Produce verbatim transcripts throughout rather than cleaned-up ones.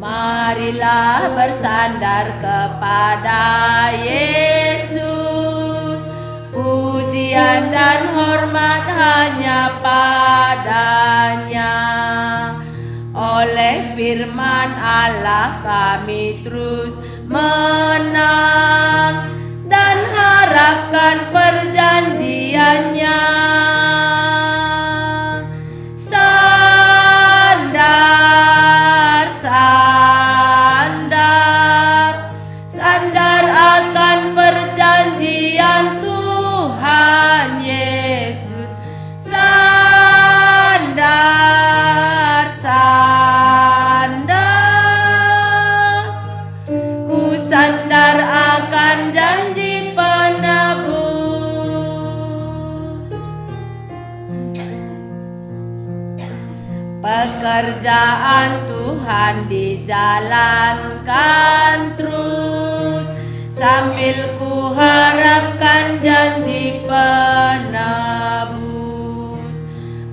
Marilah bersandar kepada Yesus, pujian dan hormat hanya pada-Nya. Oleh firman Allah kami terus menang dan harapkan perjanjian-Nya. Sandar, sandar, sandar akan perjanjian Tuhan Yesus. Sandar, sandar, ku sandar akan janji penebus. Pekerjaan Tuhan dijalankan terus, sambil kuharapkan janji penebus.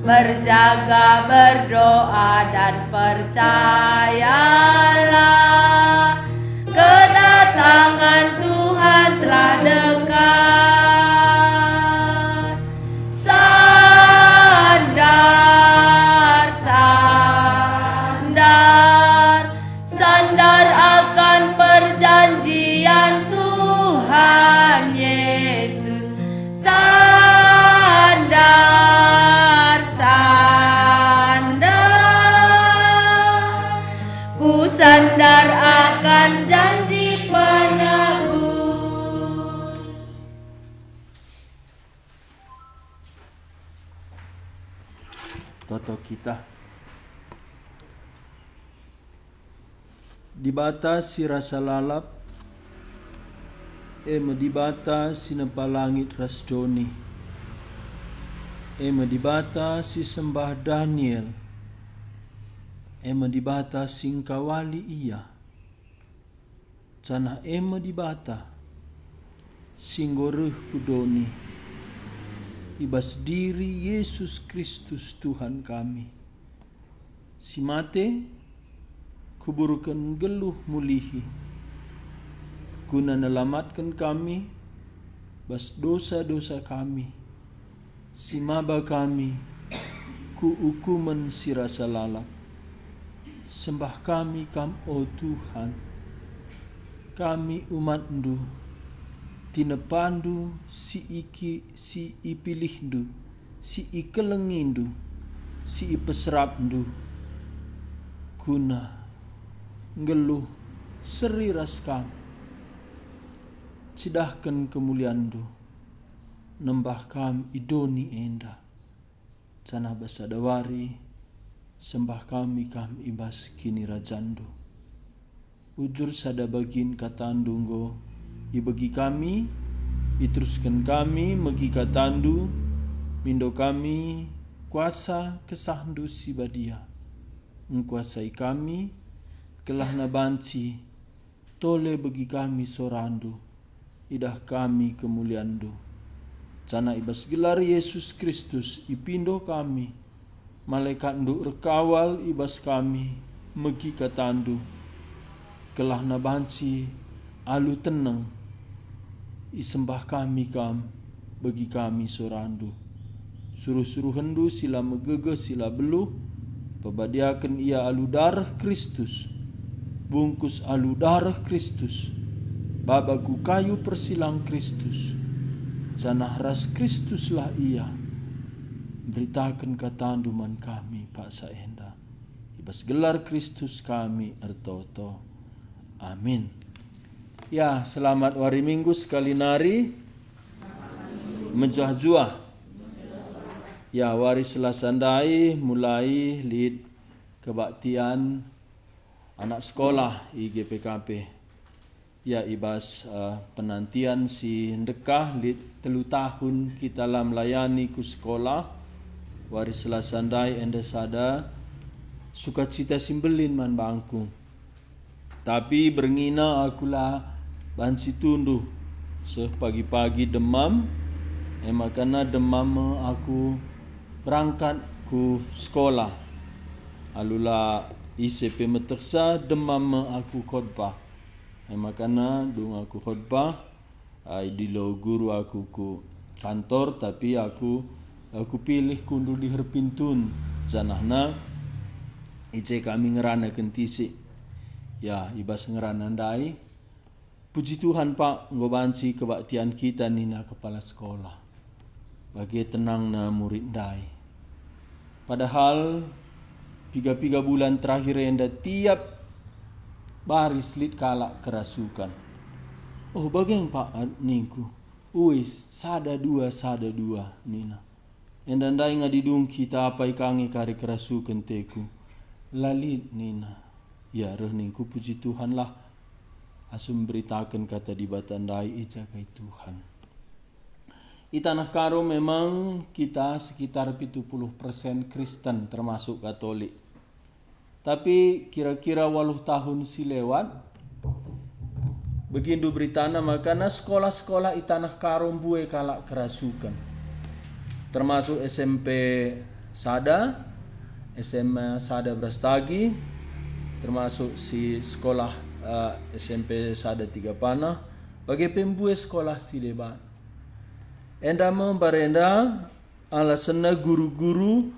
Berjaga, berdoa, dan percayalah, kedatangan Tuhan telah dekat. Sandar, sandar, sandar akan perjanjian Tuhan Yesus. Sandar, sandar, ku sandar akan janji penebus. Toto kita. Dibata si rasa lalap, e me Dibata si nempa langit ras doni, e me Dibata si sembah Daniel, e me Dibata si engkawali ia. Janah e me Dibata si enggo reh ku doni i bas diri Yesus Kristus Tuhan kami, si mate kuburken nggeluh mulihi, guna nelamatken kami bas dosa-dosa kami, si maba kami ku ukumen si rasa lalap. Sembah kami Kam, o Tuhan. Kami umat-Ndu, tinepa-Ndu si iki, si ipilih-Ndu, si ikelengi-Ndu, si ipeserap-Ndu, guna nggeluh seri ras Kam, cidahken kemulian-Ndu, nembah Kam i doni enda. Janah bas sada wari sembah kami Kam i bas kinirajan-Ndu. Ujur sada bagin kata-Ndu enggo ibegi kami, iterusken kami megi kata-Ndu, mindo kami kuasa Kesah-Ndu si Badia engkuasai kami, gelahna banci tole begi kami sora-Ndu, idah kami kemulian-Ndu. Janah i bas gelar Yesus Kristus ipindo kami, malekat-Ndu erkawal i bas kami megi kata-Ndu, gelahna banci alu teneng isembah kami Kam, begi kami sora-Ndu. Suruh-suruhen-Ndu si la megegeh, si la beluh, pebadiaken ia alu dareh Kristus, bungkus alu dareh Kristus, baba ku kayu persilang Kristus, janah ras Kristuslah ia mberitaken kata-Ndu man kami paksa enda. I bas gelar Kristus kami ertoto. Amin. Ya, selamat wari Minggu sekali nari. Mejuah-juah. Ya, wari Selasa ndai mulai lit kebaktian anak sekolah i G P K P. Ya, i bas, eh, penantian si ndekah lit telu tahun kita la melayani ku sekolah. Wari Selasa ndai enda sada sukacita si mbelin man bangku. Tapi berngina aku la banci tunduh, seh pagi-pagi demam, e makana demam me aku berangkat ku sekolah. Alu la Ise pe metehsa, demam me aku khotbah. E makana dung aku khotbah, ai dilo guru aku ku kantor, tapi aku, aku pilih kundul diher pintun, janahna i je kami ngeranaken tisik. Ya, i bas ngerana ndai, puji Tuhan, Pak, enggo banci kebaktian kita, nina kepala sekolah. Bage tenangna murid ndai. Padahal piga-piga bulan terakhir enda tiap baris lit kalak kerasuken. "Oh, bage nge, Pak," ningku. "Uis, sada dua, sada dua," nina. "Enda ndai ngadi dung kita apai ka nge kari kerasuken teku?" "La lit," nina. "Ya, reh," ningku, "puji Tuhan lah, asum mberitaken kata Dibata ndai ijagai Tuhan." I Tanah Karo memang kita sekitar pitu puluh persen Kristen, termasuk Katolik. Tapi kira-kira waluh tahun si lewat, begindu beritana makana sekolah-sekolah i Tanah Karo mbue kalak kerasuken. Termasuk S M P sada, S M A sada Brastagi, termasuk si sekolah, eh, S M P sada Tiga Panah, bage pe mbue sekolah si deban. Enda me mbarenda alasenna guru-guru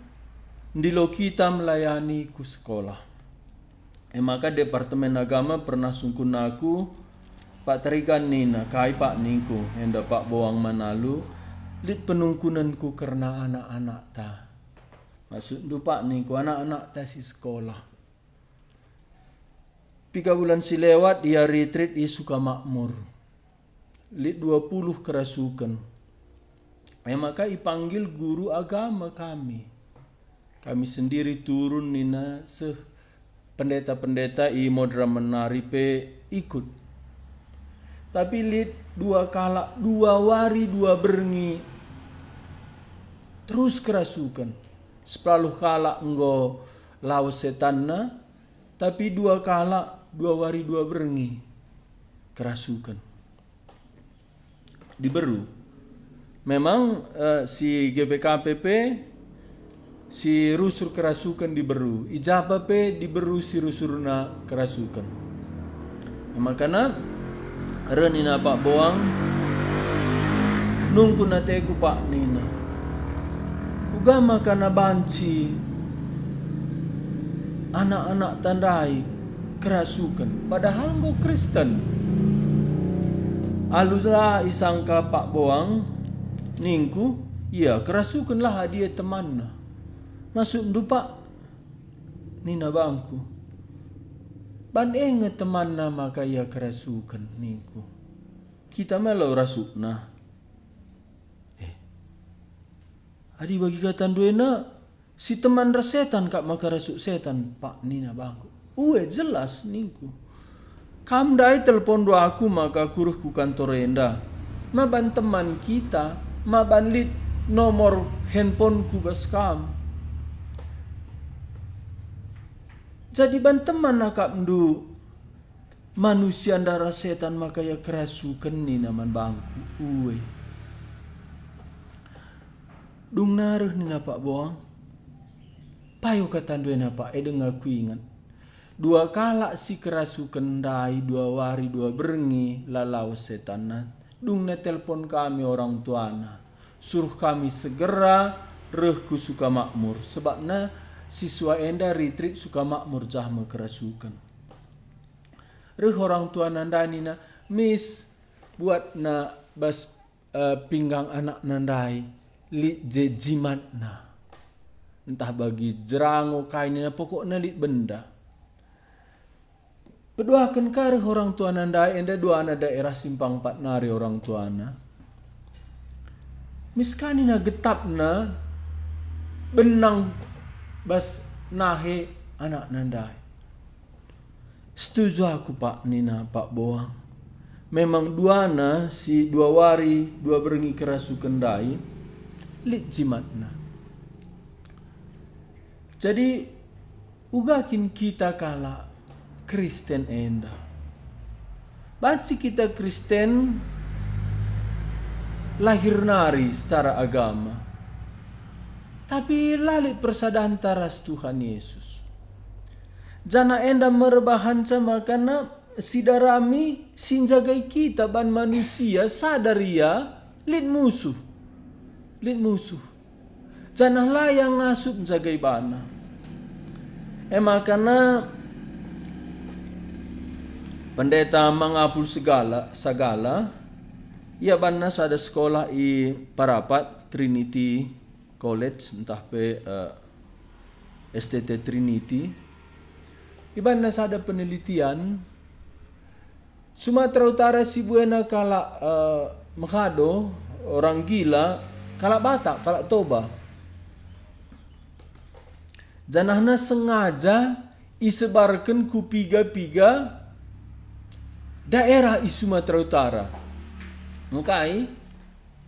ndilo kita melayani ku sekolah. E maka Departemen Agama pernah sungkun aku, "Pak Tarigan," nina, "kai, Pak?" ningku, "Enda, Pak Boang, man alu lit penungkunenku kerna anak-anakta." "Maksudndu, Pak?" ningku, "Anak-anakta si sekolah." Piga bulan si lewat ia retreat i Sukamakmur. Lit dua puluh kerasuken. E maka ipanggil guru agama kami. Kami sendiri turun, nina, seh pendeta-pendeta i Madramen nari pe ikut. Tapi lit dua kalak, dua wari dua berngi terus kerasuken. Sepuluh kalak enggo lawes setanna, tapi dua kalak, dua wari dua berngi kerasuken. Diberu. Memang, eh, si G P K P pe si rusur kerasuken diberu. I Japa pe diberu si rusurna kerasuken. E makana reh nina Pak Boang, "Nungkun ateku, Pak," nina. "Uga makana banci anak-anakta ndai kerasuken, padahal enggo Kristen?" Alu la isangka Pak Boang, ningku, "Ia kerasukenlah adi ia temanna." "Maksudndu, Pak?" nina bangku. "Ban e nge temanna maka ia kerasuken," ningku. "Kita me lau rasukna." "Eh, adi bagi katandu ena, si teman ras setan kap maka rasuk setan, Pak," nina bangku. "Ue, jelas," ningku. "Kam ndai telponndu aku maka kureh ku kantor enda. Ma ban teman kita, ma ban lit nomor handphone ku bas kam. Jadi ban teman akapndu manusia ndai ras setan maka ia kerasuken," nina man bangku. "Ue." Dungna reh nina Pak Boang, "Payo katandu ena, Pak, e denga kuinget. Dua kalak si kerasuken ndai dua wari dua berngi la lawes setanna. Dungna telpon kami orang tuana, suruh kami segera reh ku Sukamakmur, sebabna siswa enda retreat Sukamakmur jah me kerasuken." Reh orang tuana ndai nina, "Mis, buatna bas, eh, pinggang anakna ndai lit je jimatna. Ntah bagi jerango kai," nina, "pokokna lit benda." Peduaken ka reh orang tuana ndai, enda duana daerah Simpang Empat nari orang tuana. "Mis ka," nina, "getapna benang bas nahe anakna ndai." "Setuju aku, Pak," nina Pak Boang. "Memang duana si dua wari dua berngi kerasuken ndai lit jimatna." Jadi, uga kin kita kalak Kristen enda? Banci kita Kristen lahir nari secara agama, tapi la lit persadanta ras Tuhan Yesus. Janah enda me erbahanca makana sidarami si njagai kita ban manusia sadar ia lit musuh. Lit musuh. Janah la ia ngasup njagai bana. E makana Pendeta Mangapul segala, sagala, ia banna sada sekolah i Parapat, Trinity College, ntah pe, eh, S T T Trinity. Ibanna sada penelitian, Sumatera Utara si buena kalak, eh, mehado, orang gila, kalak Batak, kalak Toba. Janahna sengaja isebarken ku piga-piga daerah i Sumatera Utara. Engkai?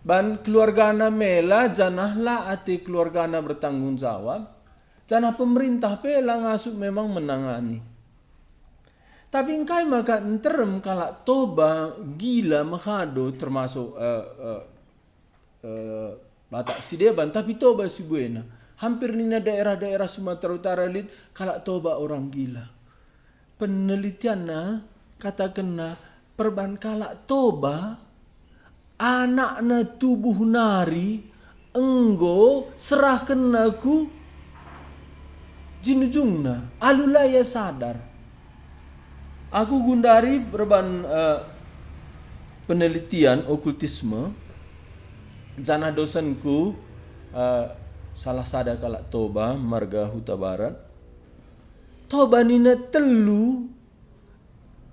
Ban keluargana mela, janah la ate keluargana bertanggung jawab, janah pemerintah pe la ngasup memang menangani. Tapi engkai maka nterem kalak Toba gila mehado, termasuk, eh, eh, eh, Batak si deban, tapi Toba si buena. Hampir nina daerah-daerah Sumatera Utara lit kalak Toba orang gila. Penelitianna katakenna perban kalak Toba, anakna tubuh nari enggo serahkenna ku jinujungna, alu la ia sadar. Aku gundari perban, eh, penelitian okultisme, janah dosenku, eh, salah sada kalak Toba, marga Hutabarat. Toba nina telu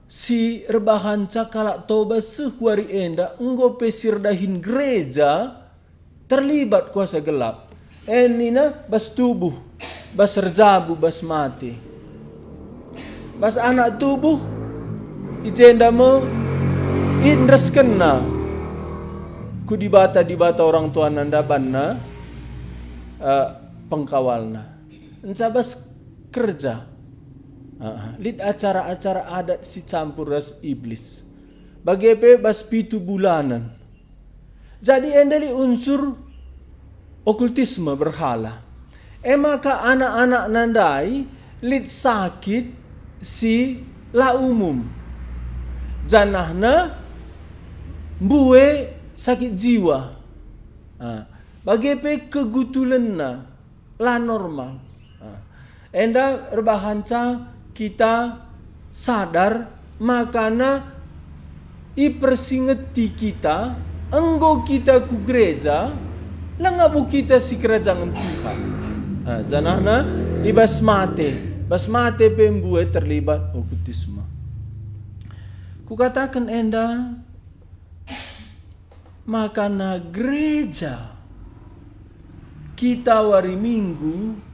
si erbahanca kalak Toba seh wari enda enggo pe si erdahin gereja terlibat kuasa gelap. E nina bas tubuh, bas erjabu, bas mate. Bas anak tubuh, i jenda me iendeskenna ku dibata-dibata orang tuana ndabanna, eh, pengkawalna. Enca bas kerja. Ah, lit acara-acara adat si campur ras iblis. Bage pe bas pitu bulanen. Jadi enda lit unsur okultisme berhala. E maka anak-anakna ndai lit sakit si la umum. Janahna mbue sakit jiwa. Ah, bage pe kegutulenna. La normal. Nah, enda erbahanca kita sadar makana ipersingeti kita, enggo kita ku gereja, langa bo kita sikerajangen Tuhan. Nah, janahna i bas mate, bas mate pe mbue terlibat okultisme. Kukataken enda, makana gereja kita wari Minggu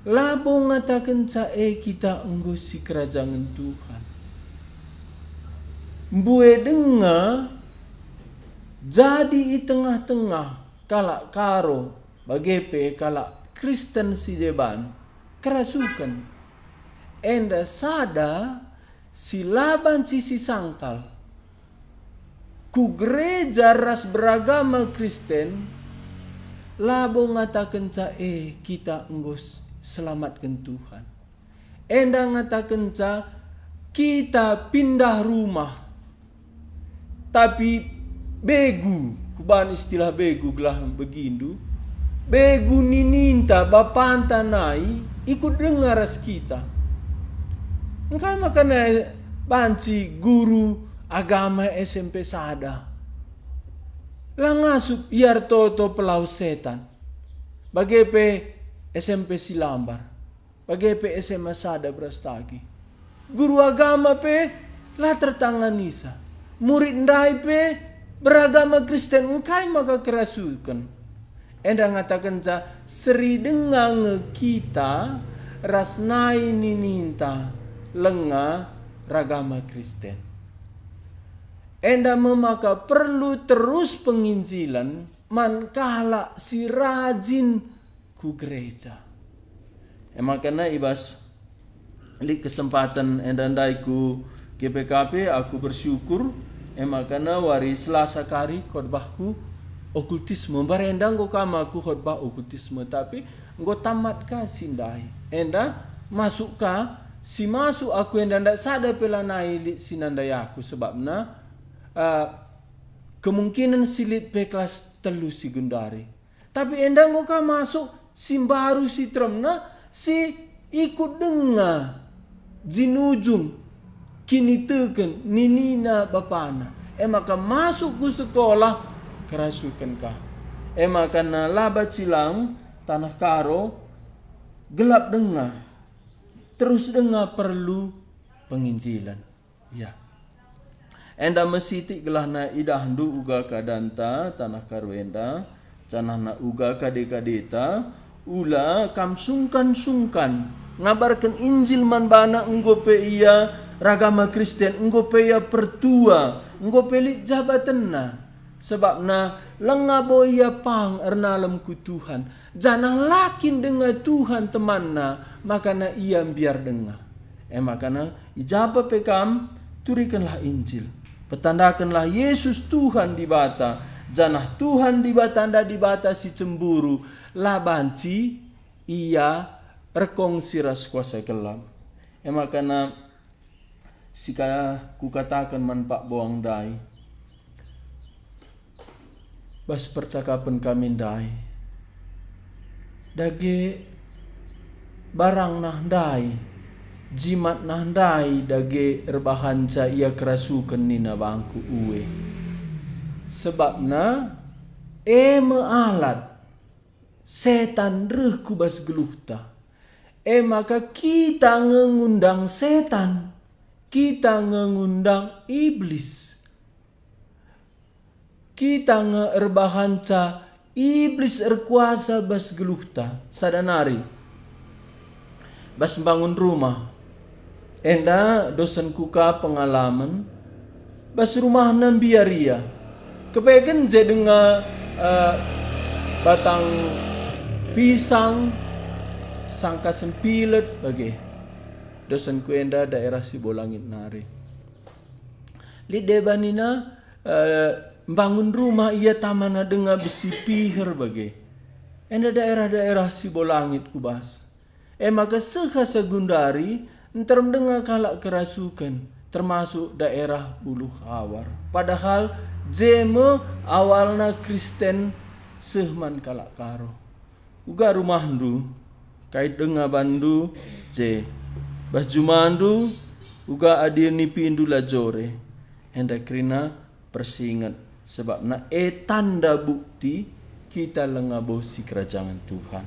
labo ngatakenca e kita enggo sikerajangen Tuhan. Mbue denga jadi i tengah-tengah kalak Karo, bage pe kalak Kristen si deban kerasuken. Enda sada si la banci sisangkal. Ku gereja ras beragama Kristen, labo ngatakenca e kita enggo s-, selamatken Tuhan. Enda ngatakenca kita pindah rumah. Tapi begu, kubahan istilah begu gelah begindu, begu nininta bapanta nai ikut denga ras kita. Engkai maka nai banci guru agama S M P sada? La ngasup ia ertoto pelawes setan. Bage pe S M P Silambar. Bage pe S M A sada Brastagi. Guru agama pe la tertanganisa. Murid ndai pe beragama Kristen, engkai maka kerasuken? Enda ngatakenca seri denga nge kita ras nai nininta lenga ragama Kristen. Enda me maka perlu terus penginjilen man kalak si rajin ku gereja. E makana i bas lit kesempaten enda ndai ku G P K P, aku bersyukur, e makana wari Selasa kari khotbahku okultisme. Mbarenda enggo kam aku khotbah okultisme, tapi enggo tamat ka si ndai. Enda masuk ka Si masuk aku enda ndak sada pe lanai lit si nandai aku, sebabna, eh, kemungkinen si lit pe kelas telu si gundari. Tapi enda enggo ka masuk si mbaru si teremna, si ikut denga jinujung kiniteken ninina bapana. E maka masuk ku sekolah kerasuken ka. E maka na laba cilang tanah Karo gelap denga, terus denga perlu penginjilen. Ya. Enda me sitik gelahna idahndu uga keadanta tanah Karo enda, janahna uga kade-kadeta, ula kam sungkan-sungkan ngabarken Injil man bana enggo pe ia ragama Kristen, enggo pe ia pertua, enggo pe lit jabatenna. Sebabna langa bo ia pang ernalem ku Tuhan, janah la kin denga Tuhan temanna, makana ia mbiar denga. E makana, i ja pe kam, turikenlah Injil. Petandakenlah Yesus Tuhan Dibata, janah Tuhan Dibatanda Dibata si cemburu, la banci Ia erkongsi ras kuasa gelap. E makana, si ka kukataken man pakboang ndai, bas percakapen kami ndai, dage barangna ndai, jimatna ndai dage erbahanca ia kerasuken nina bangku, ue. Sebabna e me alat setan reh ku bas geluhta. E maka kita nge ngundang setan, kita nge ngundang Iblis. Kita nge erbahanca Iblis erkuasa bas geluhta. Sada nari, bas mbangun rumah, enda dosenku ka pengalamen, bas rumahna mbiar ia. Kepeken je denga, eh, batang pisang, sangka sempilet bage. Dosenku enda daerah Sibolangit nari. Lit deba nina, eh, mbangun rumah ia tamana denga besi piher bage. Enda daerah-daerah Sibolangit ku bas. E maka seh asa gundari nterem denga kalak kerasuken, termasuk daerah Buluh Awar. Padahal je me awalna Kristen seh man kalak Karo. Uga rumahndu, kai denga banndu je. Bas jumandu, uga adi nipindu la jore. Enda kerina persinget, sebabna e tanda bukti kita langa bo sikerajangen Tuhan.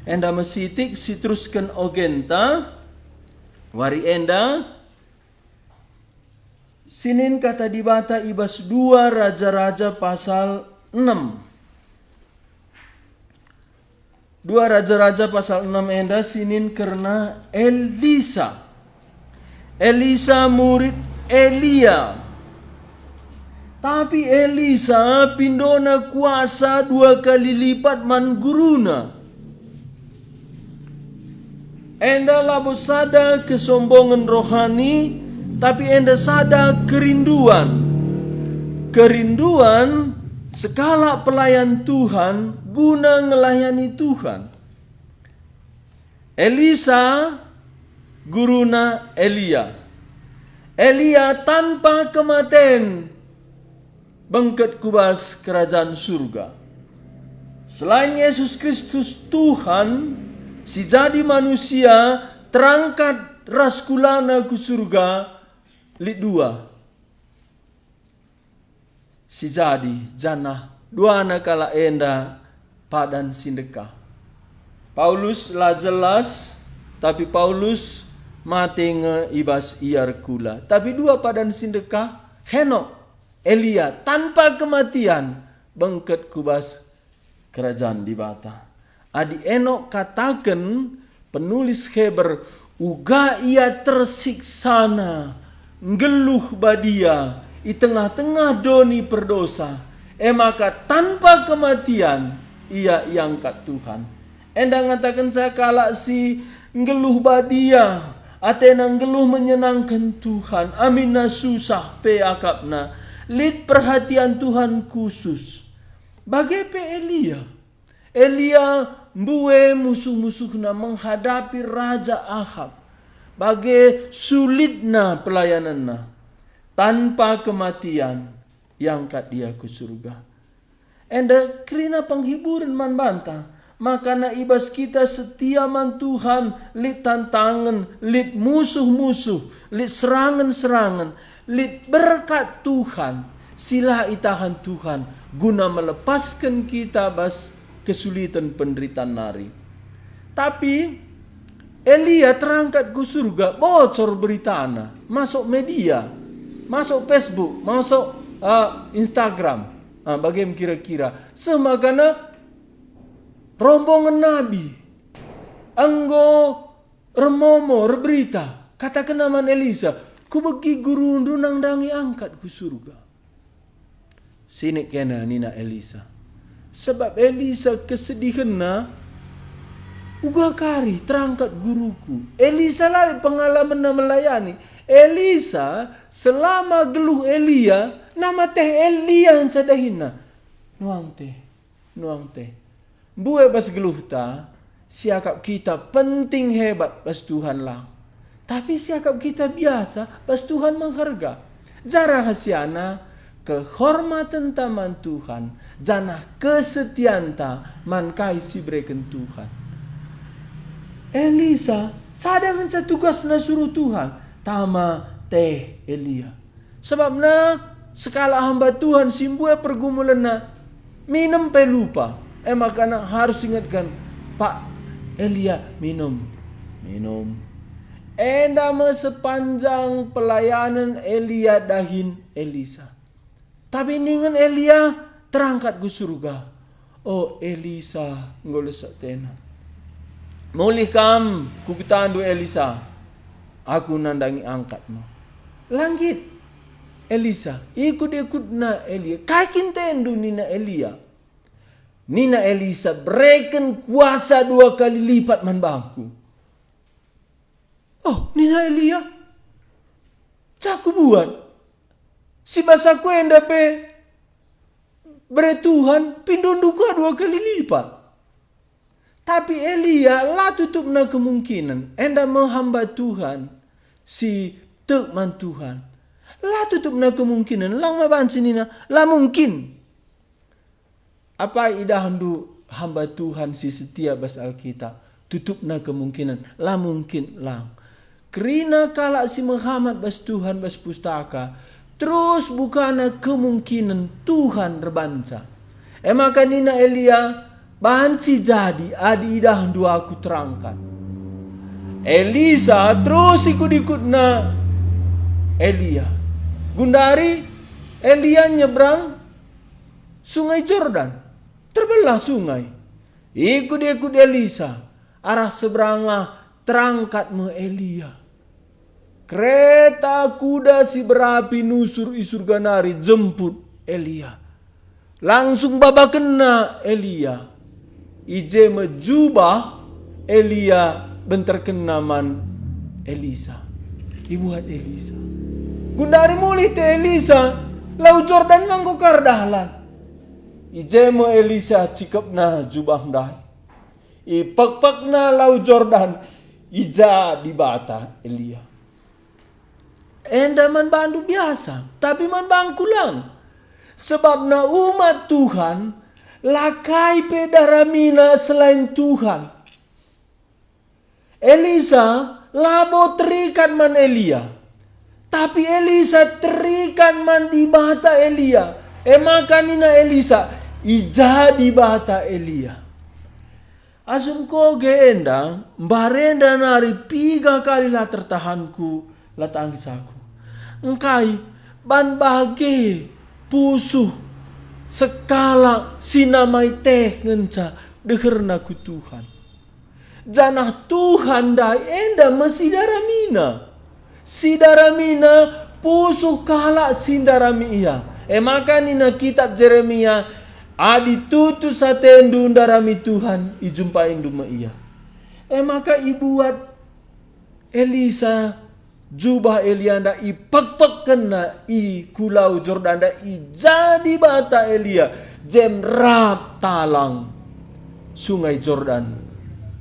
Enda me sitik siterusken ogenta, wari enda, sinin Kata Dibata i bas dua Raja-raja pasal enem. Dua Raja-raja pasal enem enda sinin kerna Elisa. Elisa murid Elia. Tapi Elisa pindona kuasa dua kali lipat man guruna. Enda labo sada kesombongen rohani, tapi enda sada kerinduan. Kerinduan sekalak pelayan Tuhan guna ngelayani Tuhan. Elisa, guruna Elia. Elia tanpa kematen bengket ku bas Kerajaan Surga. Selain Yesus Kristus Tuhan, si jadi manusia, terangkat ras kulana ku surga, lit dua si jadi, janah duana kalak enda padan si ndekah. Paulus la jelas, tapi Paulus mate nge i bas ia erkula. Tapi dua padan si ndekah, Henok, Elia, tanpa kematian, bengket ku bas Kerajaan Dibata. Adi Enok kataken penulis Heber, uga ia tersiksana nggeluh badia i tengah-tengah doni perdosa, e maka tanpa kematian ia iangkat Tuhan. Enda ngatakenca kalak si nggeluh badia, atena nggeluh menyenangken Tuhan, aminna susah pe akapna, lit perhatian Tuhan khusus. Bage pe Elia. Elia mbue musuh-musuhna menghadapi Raja Ahab. Bage sulitna pelayanenna. Tanpa kematian, iangkat ia ku surga. Enda kerina penghiburen man banta, makana i bas kita setia man Tuhan, lit tantangen, lit musuh-musuh, lit serangen-serangen, lit berkat Tuhan, si la itahan Tuhan, guna melepasken kita bas kesuliten penderitaan nari. Tapi Elia terangkat ku surga, bocor beritana, masuk media, masuk Facebook, masuk, eh, Instagram. Ah, bage me kira-kira. Seh makana rombongen nabi enggo ermomo, erberita. Katakenna man Elisa, "Kubegi gurundu nandangi angkat ku surga." Sinik kena nina Elisa. Sebab Elisa kesedihenna, "Uga kari terangkat guruku." Elisa la lit pengalamenna melayani. Elisa selama geluh Elia, nama teh Elia ngenca dahinna. Nuang teh, nuang teh. Mbue bas geluhta, siakap kita penting hebat bas Tuhan lang. Tapi siakap kita biasa bas Tuhan mengherga. Janah rahasiana, kehormatenta man Tuhan, janah kesetianta man kai si ibereken Tuhan. Elisa, sada ngenca tugasna suruh Tuhan, tama teh Elia. Sebabna sekalak hamba Tuhan si mbue pergumulenna, minem pe lupa. E maka harus ingetken, "Pak, Elia, minum, minum." Enda me sepanjang pelayanen Elia dahin Elisa. Tapi ningen Elia terangkat ku surga. O Elisa, enggo les atena. Mulih kam ku kutandu Elisa. Aku nandangi angkatmu. Langgit Elisa, ikut-ikutna Elia. Kai kin atendu nina Elia? Nina Elisa, bereken kuasa dua kali lipat man bangku. Oh, nina Elia, ca kubuat. Si bas aku enda pe bere Tuhan, pindondu ka dua kali lipat. Tapi Elia la tutupna kemungkinen, enda me hamba Tuhan si tek man Tuhan. La tutupna kemungkinen, lang me banci nina, "La mungkin." Apai idahndu hamba Tuhan si setia bas Alkitab? Tutupna kemungkinen, la mungkin lang. Kerina kalak si mehamat bas Tuhan bas pustaka, terus bukana kemungkinen Tuhan erbanca. E maka nina Elia, "Banci jadi adi idahndu aku terangkat." Elisa terus ikut-ikutna Elia. Gundari Elia nyeberang Sungai Jordan. Terbelah sungai. Ikut-ikut Elisa, arah seberangah terangkat me Elia. Kereta kuda si berapi nusur i surga nari jemput Elia. Langsung babakenna Elia. I je me jubah Elia benterkenna man Elisa. Ibuat Elisa. Gundari mulih teh Elisa, Lau Jordan nganggo kar dalan. I je me Elisa cikepna jubah ndai. Ipekpekna Lau Jordan, i ja Dibata Elia. Enda man bandu biasa, tapi man bangku lang. Sebabna umat Tuhan la kai pe daramina selain Tuhan. Elisa labo terikat man Elia, tapi Elisa terikat man Dibata Elia. E maka nina Elisa, "I ja Dibata Elia." Asum koge enda, mbarenda nari piga kali la tertahanku, la tangis aku. Engkai ban bage pusuh sekalak si namai teh ngenca deherna ku Tuhan. Janah Tuhan ndai enda me si daramina. Si daramina pusuh kalak si ndarami ia. E maka nina kitab Jeremia, "Adi tutus atendu ndarami Tuhan, ijumpaindu me ia." E maka ibuat Elisa jubah Elia ndai, ipekpekkenna i ku Lau Jordan ndai, i ja Dibata Elia, jem rap talang Sungai Jordan.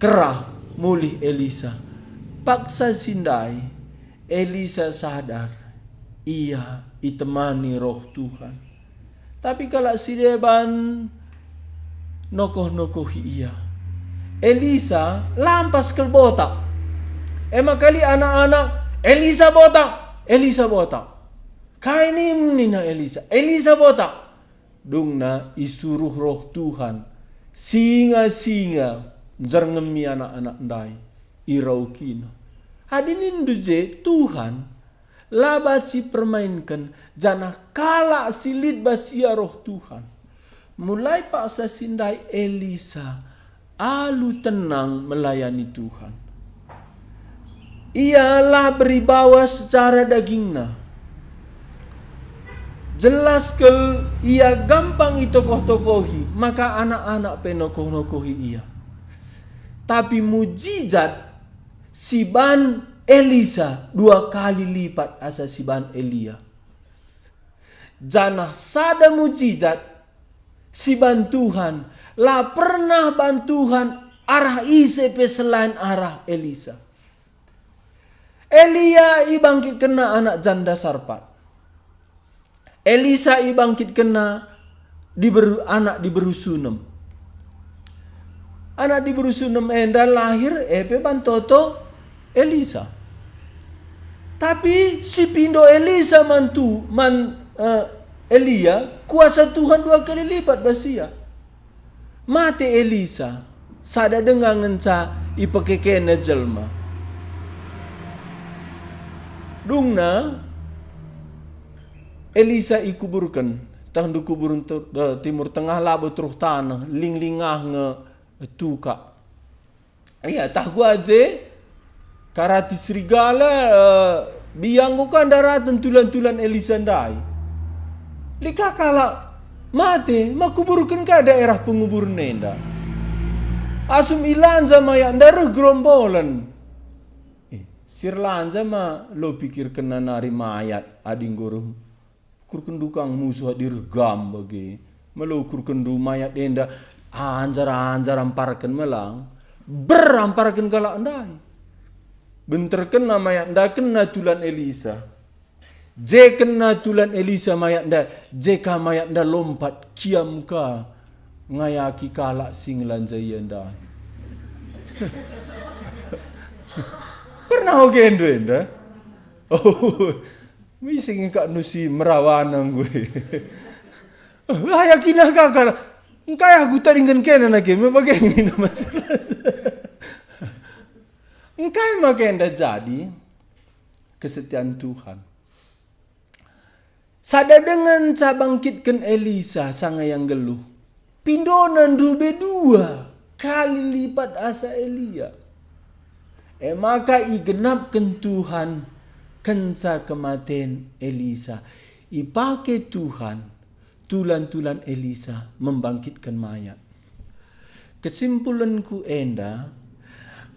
Kerah mulih Elisa. Paksa si ndai, Elisa sadar ia itemani Roh Tuhan. Tapi kalak si deban nokoh-nokohi ia. Elisa lampas kal botak. E maka lit anak-anak, "Elisa botak! Elisa botak!" "Kai nim?" nina Elisa. "Elisa botak!" Dungna isuruh Roh Tuhan, singa-singa njerngemi anak-anak ndai, iraukina. Adi nindu je, Tuhan, la banci permainken, janah kalak si lit bas ia Roh Tuhan. Mulai paksa si ndai Elisa alu tenang melayani Tuhan. Ia la beribawa secara dagingna. Jelas kal ia gampang itokoh-tokohi, maka anak-anak pe nokoh-nokohi ia. Tapi mujizat si ban Elisa dua kali lipat asa si ban Elia. Janah sada mujizat si ban Tuhan, la pernah ban Tuhan arah ise pe selain arah Elisa. Elia ibangkitkenna anak janda Sarpat. Elisa ibangkitkenna diberu, anak diberu Sunem. Anak diberu Sunem enda lahir e pe ban toto Elisa. Tapi si pindo Elisa man tu, man, eh, Elia, kuasa Tuhan dua kali lipat bas ia. Mate Elisa, sada denga ngenca ipekekena jelma. Dungna Elisa ikuburken, tah ndu kuburen tu-, eh, Timur Tengah labo teruh taneh, ling-lingah nge tukak. Ia, tah gua je, karati serigala, eh, biang enggo ka ndaraten tulan-tulan Elisa ndai. Lit ka kalak mate, ma kuburken ka daerah penguburen enda. Asum ilanja mayat enda reh gerombolen. Eh, si erlanja ma lo pikirkenna nari mayat adi enggo reh Ukurkenndu kang musuh adi reh gam bage, melo ukurkenndu mayat enda anjar-anjar amparken melang, ber amparken kalak ndai. Benterkenna mayat enda kena tulan Elisa. Je kena tulan Elisa mayat enda, je ka mayat enda lompat kiam ka ngayaki kalak si ngelanja ia ndai. Pernah ogendu enda? Oh, ise nge kak nusi merawana nggo e. Ayakina kakal, engkai aku tadingken kena nake, me bage nina Mas Erlanda. Engkai maka enda jadi kesetian Tuhan? Sada denga ngenca bangkitken Elisa sanga ia nggeluh. Pindona ndube dua kali lipat asa Elia. E maka igenapken Tuhan kenca kematen Elisa. Ipake Tuhan tulan-tulan Elisa membangkitken mayat. Kesimpulenku enda,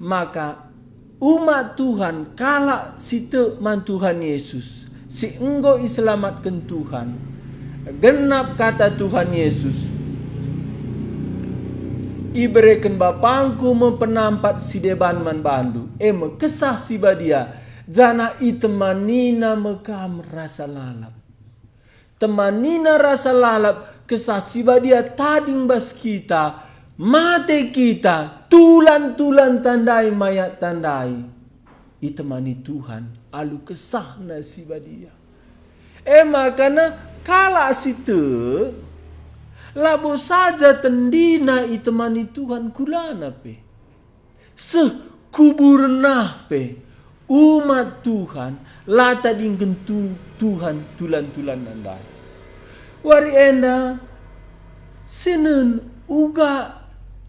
maka umat Tuhan, kalak si tek man Tuhan Yesus, si enggo iselamatken Tuhan, genap kata Tuhan Yesus, "Ibereken BapangKu me penampat si deban man bandu, e me Kesah Si Badia, janah itemanina me kam rasa lalap." Temanina rasa lalap, Kesah Si Badia tading bas kita, mate kita, tulan-tulanta ndai, mayatta ndai. Itemani Tuhan alu KesahNa Si Badia. E maka kalak si tek, labo saja tendina itemani Tuhan, kulana pe. Seh kuburen ah pe, umat Tuhan la tadingken tu-, Tuhan tulan-tulanna ndai. Wari enda sinen uga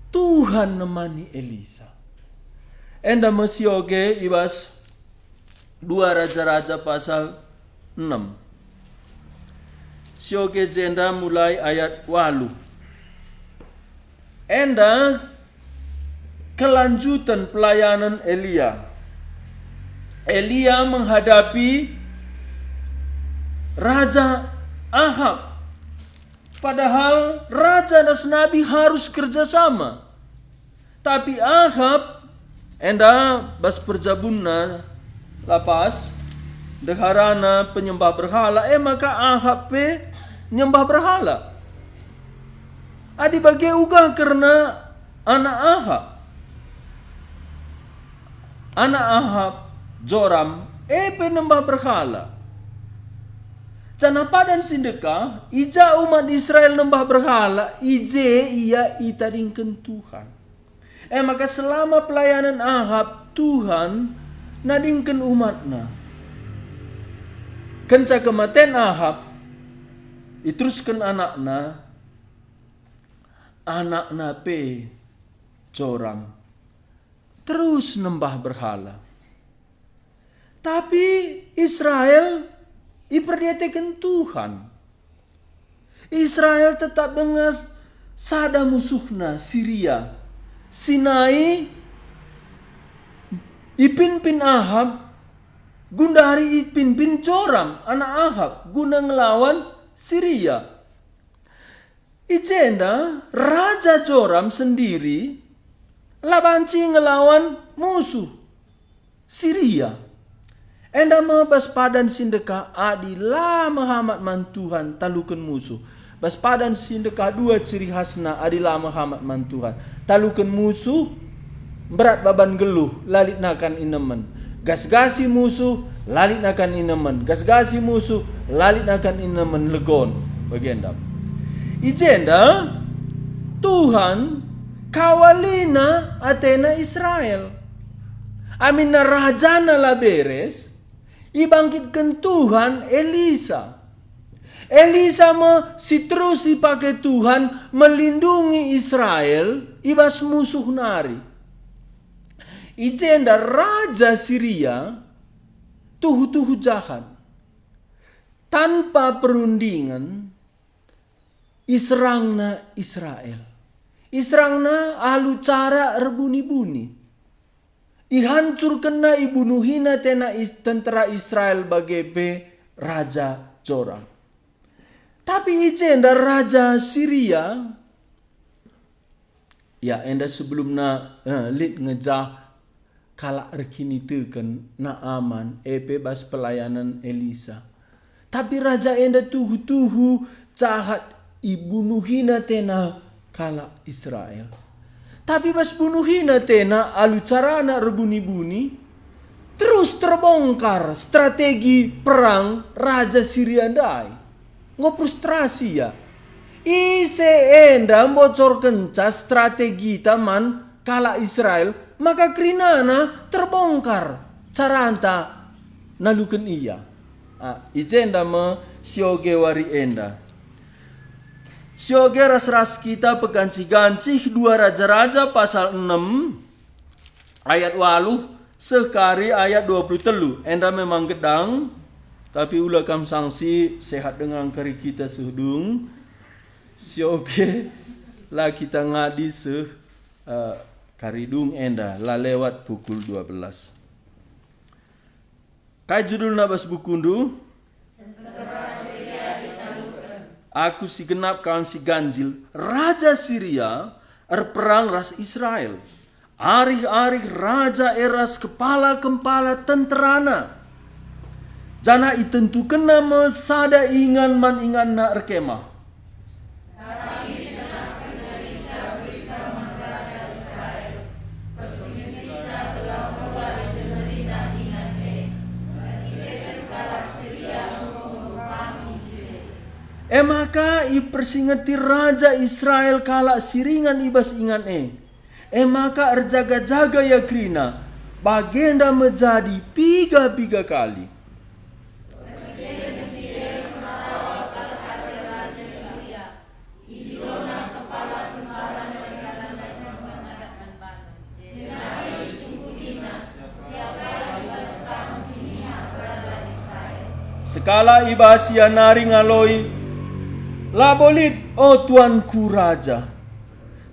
Tuhan nemani Elisa. Enda me sioge i bas dua Raja-Raja pasal enem. Sioge jenda mulai ayat waluh. Enda kelanjuten pelayanen Elia. Elia menghadapi Raja Ahab. Padahal raja ras nabi harus kerja sama. Tapi Ahab Enda bas perjabunna la pas, ndeharana penyembah berhala, e maka Ahab pe nyembah berhala. Adi bage uga kerna anak Ahab. Anak Ahab, Joram, e pe nembah berhala. Janah padan si ndekah, i ja umat Israel nembah berhala, i je ia itadingken Tuhan. E maka selama pelayanan Ahab, Tuhan nadingken umatNa. Kenca kematen Ahab, iterusken anakna, anakna pe Joram terus nembah berhala. Tapi Israel iperdiateken Tuhan. Israel tetap denga sada musuhna, Siria. Si nai ipinpin Ahab, gundari ipinpin Joram, anak Ahab, guna ngelawan Siria. I jenda Raja Joram sendiri la banci ngelawan musuh Siria. Enda me bas padan si ndekah adi la mehamat man Tuhan taluken musuh. Bas padan si ndekah dua ciri khasna adi la mehamat man Tuhan. Taluken musuh, mberat baban geluh, la lit nakan inemen. Gasgasi musuh, la lit nakan inemen. Gasgasi musuh, la lit nakan inemen, legon. Bagenda. I jenda, Tuhan kawalina atena Israel. Aminna rajana la beres, ibangkitken Tuhan Elisa. Elisa me si terus ipake Tuhan melindungi Israel i bas musuh nari. I jenda raja Siria tuhu-tuhu jahat. Tanpa perundingen iserangna Israel. Iserangna alu cara erbuni-buni. Ihancurkenna, ibunuhina tena is-, tentera Israel bage pe Raja Joram. Tapi i jenda raja Siria, ya, enda sebelumna, eh, lit nge jah kalak erkiniteken Naaman, e pe bas pelayanen Elisa. Tapi raja enda tuhu-tuhu jahat, ibunuhina tena kalak Israel. Tapi bas bunuhina tena alu carana erbuni-buni, terus terbongkar strategi perang raja Siria ndai. Enggo frustrasi ia. Ise enda mbocorkenca strategita man kalak Israel, maka kerinana terbongkar caranta naluken ia. Ah, i jenda me sioge wari enda. Sioge ras-ras kita pegancih-gancih dua Raja-raja pasal enem ayat waluh seh kari ayat dua puluh telu. Enda memang gedang, tapi ula kam sangsi sehat denga kari kita seh dung. Sioge la kita ngadi seh, eh, kari dung enda, la lewat pukul dua belas. Kai judulna bas bukundu? Aku si genap, kam si ganjil. Raja Siria erperang ras Israel. Arih-arih raja e ras kepala-kepala tenterana, janah itentukenna me sada ingan man inganna erkemah. Tapi idengarken Elisa berita man raja Israel, persingetiNa gelah ola idengerina ingan e, erkiteken kalak Siria enggo ngempangi i je. E maka ipersingeti raja Israel kalak si ringan i bas ingan e. E maka erjaga-jaga ia kerina, bagenda me jadi piga-piga kali. Sekalak i bas ia nari ngaloi, "Labo lit, o tuanku raja."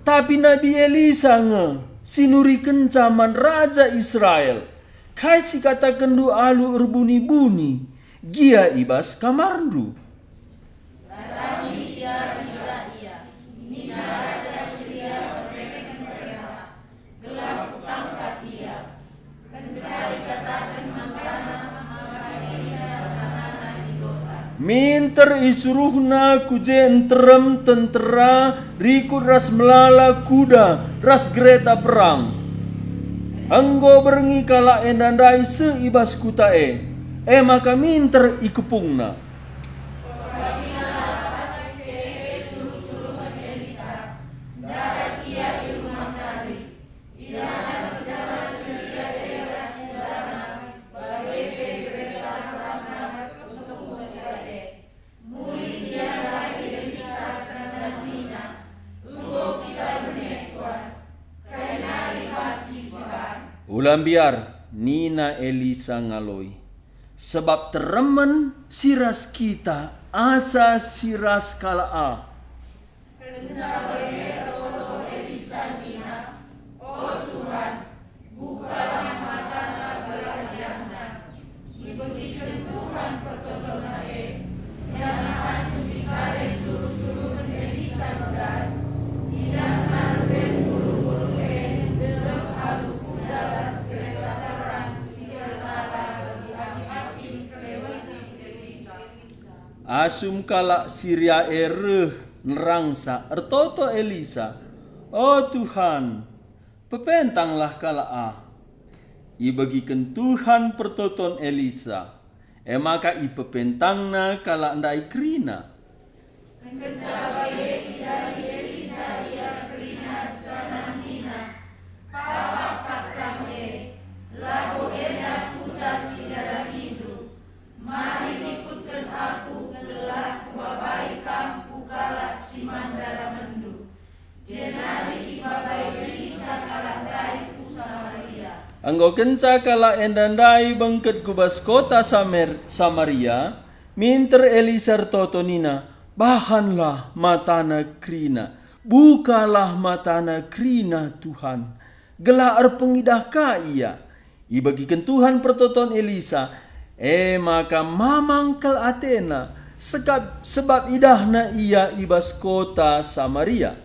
Tapi Nabi Elisa nge si nurikenca man raja Israel, "Kai si katakenndu alu erbuni-buni, gia i bas kamarndu?" Ndarami ia i ja ia. Nina raja Siria mereken perentah, gelah kutangkap ia, Minter isuruhna ku je nterem tentera rikut ras melala kuda ras gereta perang. Enggo berngi kalak enda ndai seh i bas kuta e, e maka minter ikepungna. Ula mbiar, nina Elisa ngaloi, sebab teremen si ras kita asa si ras kalak ah. Kenca bage ertoto Elisa nina, "O Tuhan, bukalah matana gelah idahna." Ibegiken Tuhan pertotonna e, janah asum ikade suruh-suruhen Elisa ku das, idahna rehen buru-buru e dem alu kuda ras kereta perang si erlala bagi api-apin keleweti Elisa. Asum kalak Siria e reh nerangsa, ertoto Elisa, "O Tuhan, pepentanglah kalak ah." Ibegiken Tuhan pertoton Elisa, e maka ipepentangna kalak ndai kerina. Kenca bage idahi Elisa ia kerina janah nina, "Papak kap kam e, labo enda kuta si idaramenndu. Mari ikutken aku gelah kubabai kam ku kalak si man daramenndu." Jenari ibabai Elisa kalak ndai ku Samaria. Enggo kenca kalak enda ndai bengket ku bas kota Samer-, Samaria, minter Elisa ertoto nina, "Bahanlah matana kerina, bukalah matana kerina, Tuhan, gelah erpengidah ka ia." Ibegiken Tuhan pertoton Elisa, e maka mamang kal atena, sekap-, sebab idahna ia i bas kota Samaria.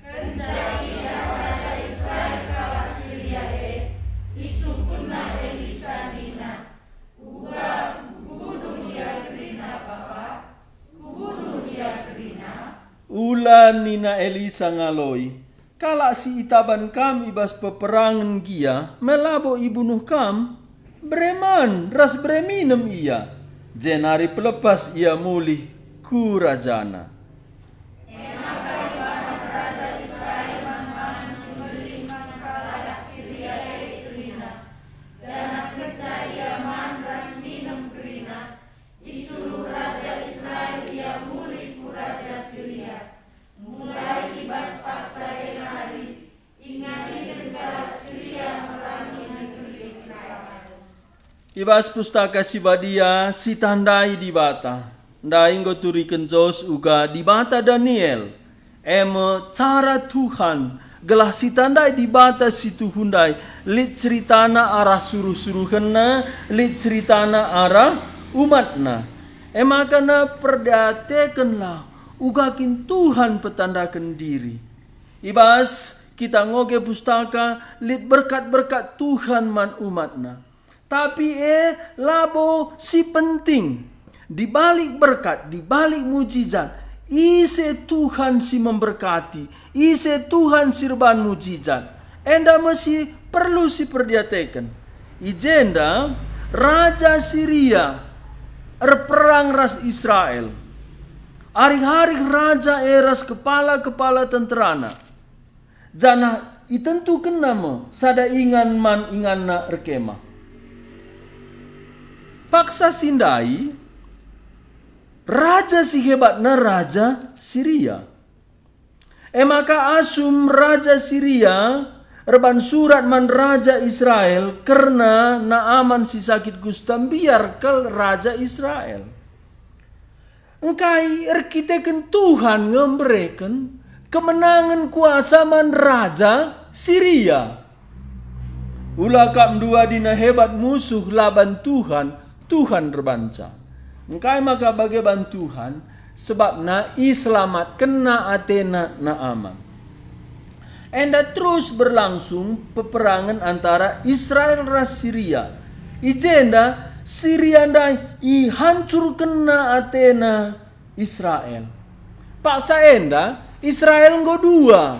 Kenca idah raja Israel kalak Siria e, isungkunna Elisa nina, "Uga kubunuh ia kerina, Bapa? Kubunuh ia kerina?" "Ula," nina Elisa ngaloi, "kalak si itaban kam i bas peperangen gia me labo ibunuh kam. Bere man ras bere minem ia, jenari pelepas ia mulih ku rajana." Janah kenca ia man ras minem kerina, isuruh raja Israel ia mulih ku raja Siria. Mulai i bas paksa e nari, inganiken kalak Siria merangi negeri Israel. I bas Pustaka Si Badia sitandai Dibata, ndai enggo turiken Jos uga Dibata Daniel, e me cara Tuhan, gelah sitandai Dibata si tuhu ndai, lit ceritana arah suruh-suruhenNa, lit ceritana arah umatNa. E maka na perdiatekenlah uga kin Tuhan petandaken diri. I bas kita ngoge Pustaka lit berkat-berkat Tuhan man umatNa. Tapi e labo si penting. Di balik berkat, di balik mujizat, ise Tuhan si memberkati, ise Tuhan si erban mujizat. Enda me si perlu siperdiateken. I jenda, raja Siria erperang ras Israel. Arih-arih raja e ras kepala-kepala tenterana, janah itentukenna me sada ingan man inganna erkemah. Paksa si ndai, raja si hebatna raja Siria. E maka asum raja Siria erban surat man raja Israel kerna Naaman si sakit kusta, mbiar kal raja Israel. Engkai erkiteken Tuhan nge mbereken kemenangen kuasa man raja Siria. Ula kap nduadina hebat musuh laban Tuhan, Tuhan erbanca. Engkai maka bage ban Tuhan? Sebabna iselamatkenna atena Naaman. Enda terus berlangsung peperangen antara Israel ras Siria. I jenda Siria ndai ihancurkenna atena Israel. Paksa enda Israel enggo dua.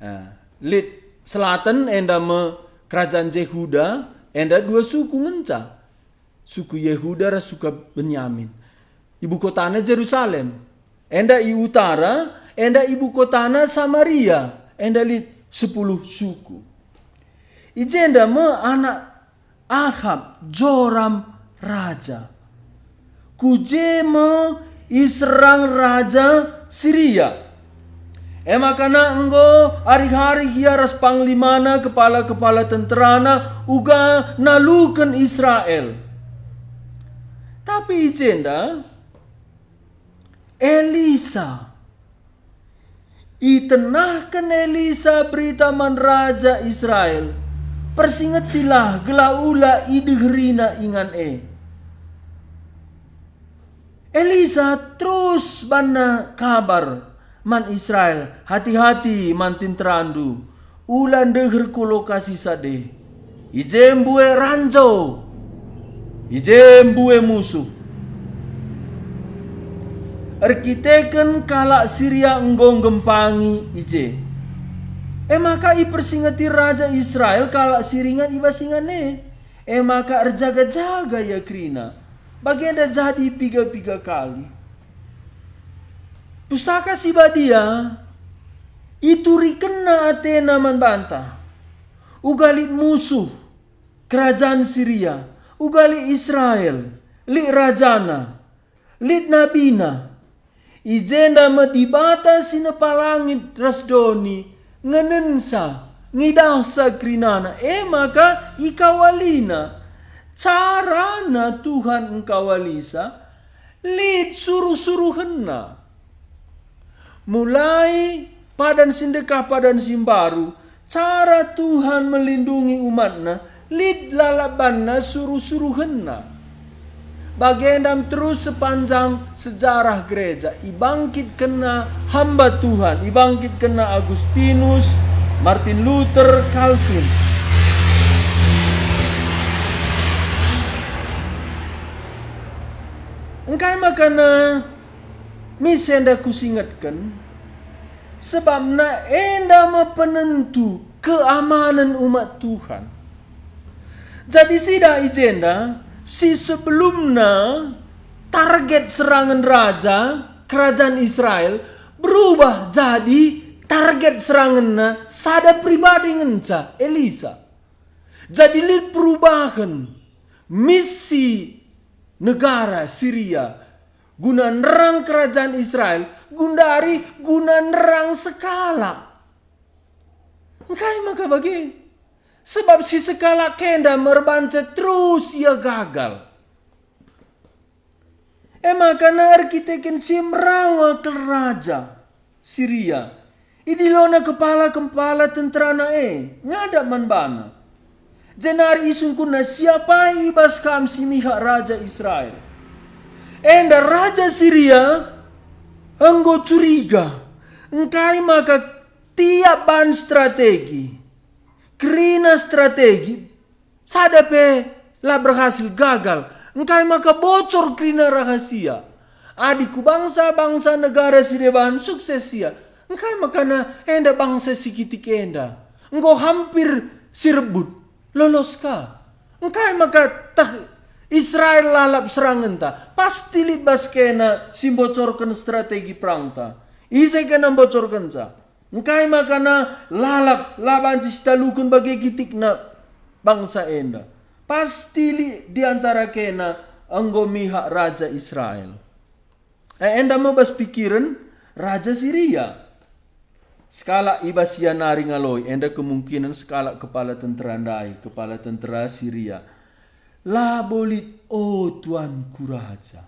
Ah, lit selaten enda me kerajaan Jehuda, enda dua suku ngenca. Suku Yehuda ras suku Benyamin. Ibu kotana Jerusalem. Enda i utara, enda ibu kotana Samaria, enda lit sepuluh suku. I jenda me anak Ahab, Joram raja. Ku je me iserang raja Siria. E maka na enggo arih-arih ia ras panglimana, kepala-kepala tenterana, uga naluken Israel. Tapi i jenda Elisa. Itenahken Elisa berita man raja Israel, "Persingetilah gelah ula ideherina ingan e." Elisa terus banna kabar man Israel, "Hati-hati man tenterandu, ula ndeher ku lokasi sade. I je mbue ranjau, i je mbue musuh." Erkiteken kalak Siria enggo nggempangi i je. E maka ipersingeti raja Israel kalak si ringan i bas ingan e. E maka erjaga-jaga ia kerina. Bagenda jadi piga-piga kali. Pustaka Si Badia iturikenna atena man banta. Uga lit musuh, kerajaan Siria, uga lit Israel, lit rajana, lit nabina. I jenda me Dibata si nepa langit ras doni ngenensa, ngidahsa kerinana, e maka ikawalina. Carana Tuhan engkawalisa, lit suruh-suruhenna. Mulai padan si ndekah padan si mbaru, cara Tuhan melindungi umatNa, lit lalap banna suruh-suruhenNa. Bagenda terus sepanjang sejarah gereja, ibangkitkenna hamba Tuhan, ibangkitkenna Agustinus, Martin Luther, Calvin. Engkai makana mis enda kusingetken? Sebabna enda me penentu keamanen umat Tuhan. Jadi sidah i jenda, si sebelumna target serangen raja, kerajaan Israel, berubah jadi target serangenna sada pribadi ngenca, Elisa. Jadi lit perubahen, misi negara Siria guna nerang kerajaan Israel, gundari guna nerang sekalak. Engkai maka bage? Sebab si sekalak enda merbanca terus ia gagal. E maka na erkiteken si merawa kal raja Siria, idilona kepala-kepala tenterana e, ngadap man bana. Jenari isungkunna, "Siapai i bas kam si mihak raja Israel?" Enda raja Siria enggo curiga, engkai maka tiap bahan strategi, kerina strategi, sada pe la berhasil, gagal. Engkai maka bocor kerina rahasia. Adi ku bangsa-bangsa negara si deban sukses ia, engkai maka na enda bangsa si kitik enda enggo hampir si rebut, lolos ka. Engkai maka tah Israel lalap serangenta? Pasti lit bas kena si mbocorken strategi perangta. Ise kena mbocorkenca? Engkai maka na lalap, la banci sitaluken bage kitikna bangsa enda? Pasti lit di antara kena enggo mihak raja Israel. E, enda me bas pikiren raja Siria. Sekalak i bas ia nari ngaloi, enda kemungkinen sekalak kepala tentera ndai, kepala tentera Siria. Labo lit, o tuanku raja.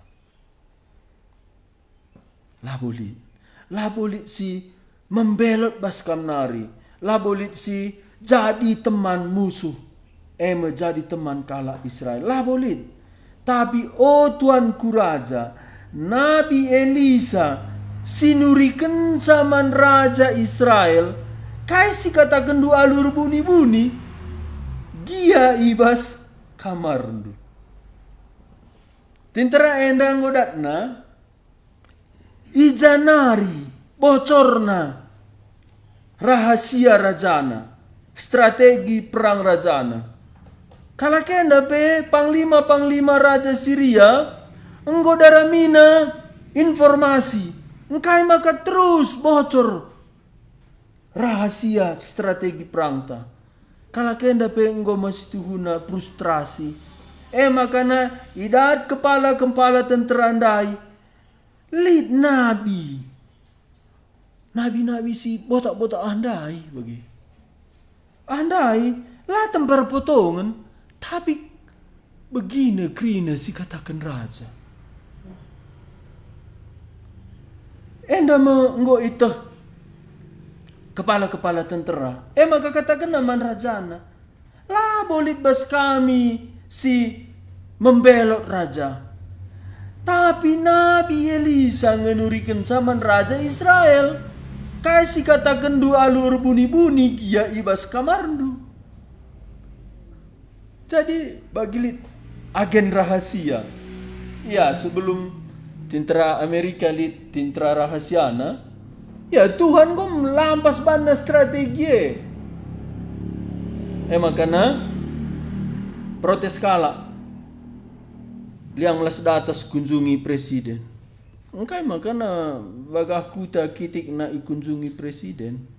Labo lit. Labo lit si membelot bas kam nari. Labo lit si jadi teman musuh, e me jadi teman kalak Israel. Labo lit. Tapi, o tuanku raja, Nabi Elisa, si nurikenca man raja Israel, kai si katakenndu alu erbuni-buni? Gia i bas kamarndu. Tentera enda enggo datna, i ja nari bocorna rahasia rajana, strategi perang rajana. Kalak enda pe panglima-panglima raja Siria enggo daramina informasi, engkai maka terus bocor rahasia strategi perangta. Kalak enda pe enggo me situhuna frustrasi. E makana idat kepala-kepala tentera ndai, lit nabi. Nabi-nabi si botak-botak ah ndai bage. Ah ndai, la tembar potongen, tapi begina kerina si kataken raja. Enda me enggo iteh kepala-kepala tentera. E maka katakenna man rajana, "Labo lit bas kami si membelot raja. Tapi Nabi Elisa ngenurikenca man raja Israel, kai si katakenndu alu erbuni-buni gia i bas kamarndu." Jadi bagi lit agen rahasia. Ya, sebelum tentera Amerika lit tentera rahasiana, ya Tuhan enggo melampas banna strategi e. E makana protes kalak. Liang melas datas kunjungi presiden. Engkai makana bagah kuta kitikna ikunjungi presiden?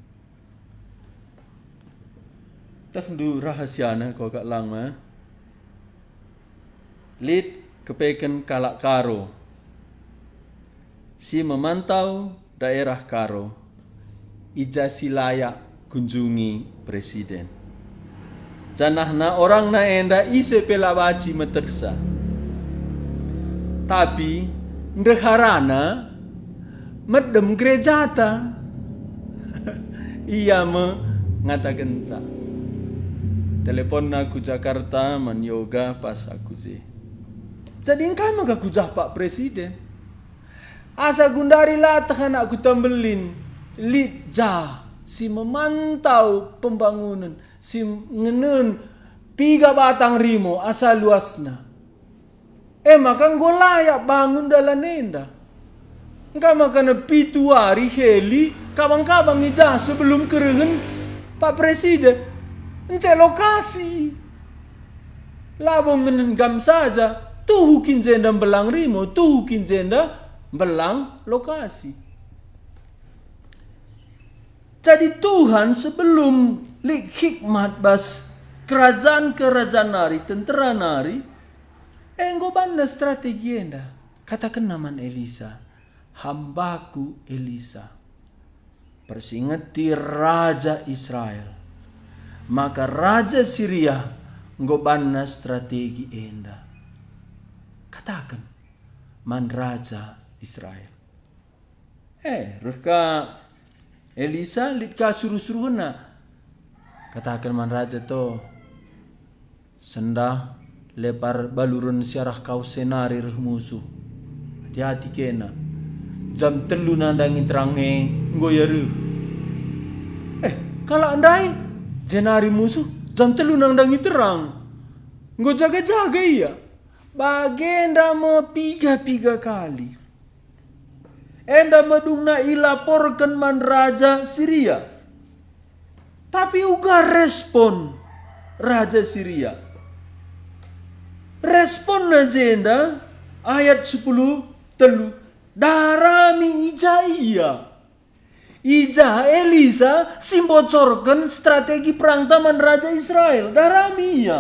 Tehndu rahasiana, kuakap lang ma. Lit kepeken kalak Karo si memantau daerah Karo, i ja si layak kunjungi presiden. Janahna orangna enda ise pe la banci metehsa. Tapi ndeharana medem gerejata. Ia me ngatakenca. Teleponna ku Jakarta man Yoga pas aku je. Jadi engkai maka kujah Pak Presiden? Asa gundari lateh anakku Tambelin, lit ja si memantau pembangunen, si ngenen piga batang rimo asa luasna. E maka enggo layak bangun dalan enda. Engkai makana pitu wari heli kabang-kabang i ja sebelum kerehen Pak Presiden encek lokasi. Labo ngenen gam saja, tuhu kin jenda mbelang rimo, tuhu kin jenda mbelang lokasi. Jadi Tuhan sebelum lit hikmat bas kerajaan-kerajaan nari, tentera nari, enggo banna strategi enda. Katakenna man Elisa, "Hambaku Elisa, persingeti raja Israel, maka raja Siria enggo banna strategi enda. Kataken man raja Israel." Eh, reh ka Elisa, lit ka suruh-suruhenna. Kataken man raja to, "Sendah lepar baluren si arah kau senari reh musuh. Hati-hati kena. Jam telu nandangi terang e enggo ia reh." Eh, kalak ndai jenari musuh jam telu nandangi terang. Enggo jaga-jaga ia. Bagenda me piga-piga kali. Enda me dungna ilaporken man raja Siria. Tapi uga respon raja Siria? Responna jenda, ayat sepuluh telu, "Darami i ja ia." I ja Elisa si mbocorken strategi perangta man raja Israel? Darami ia.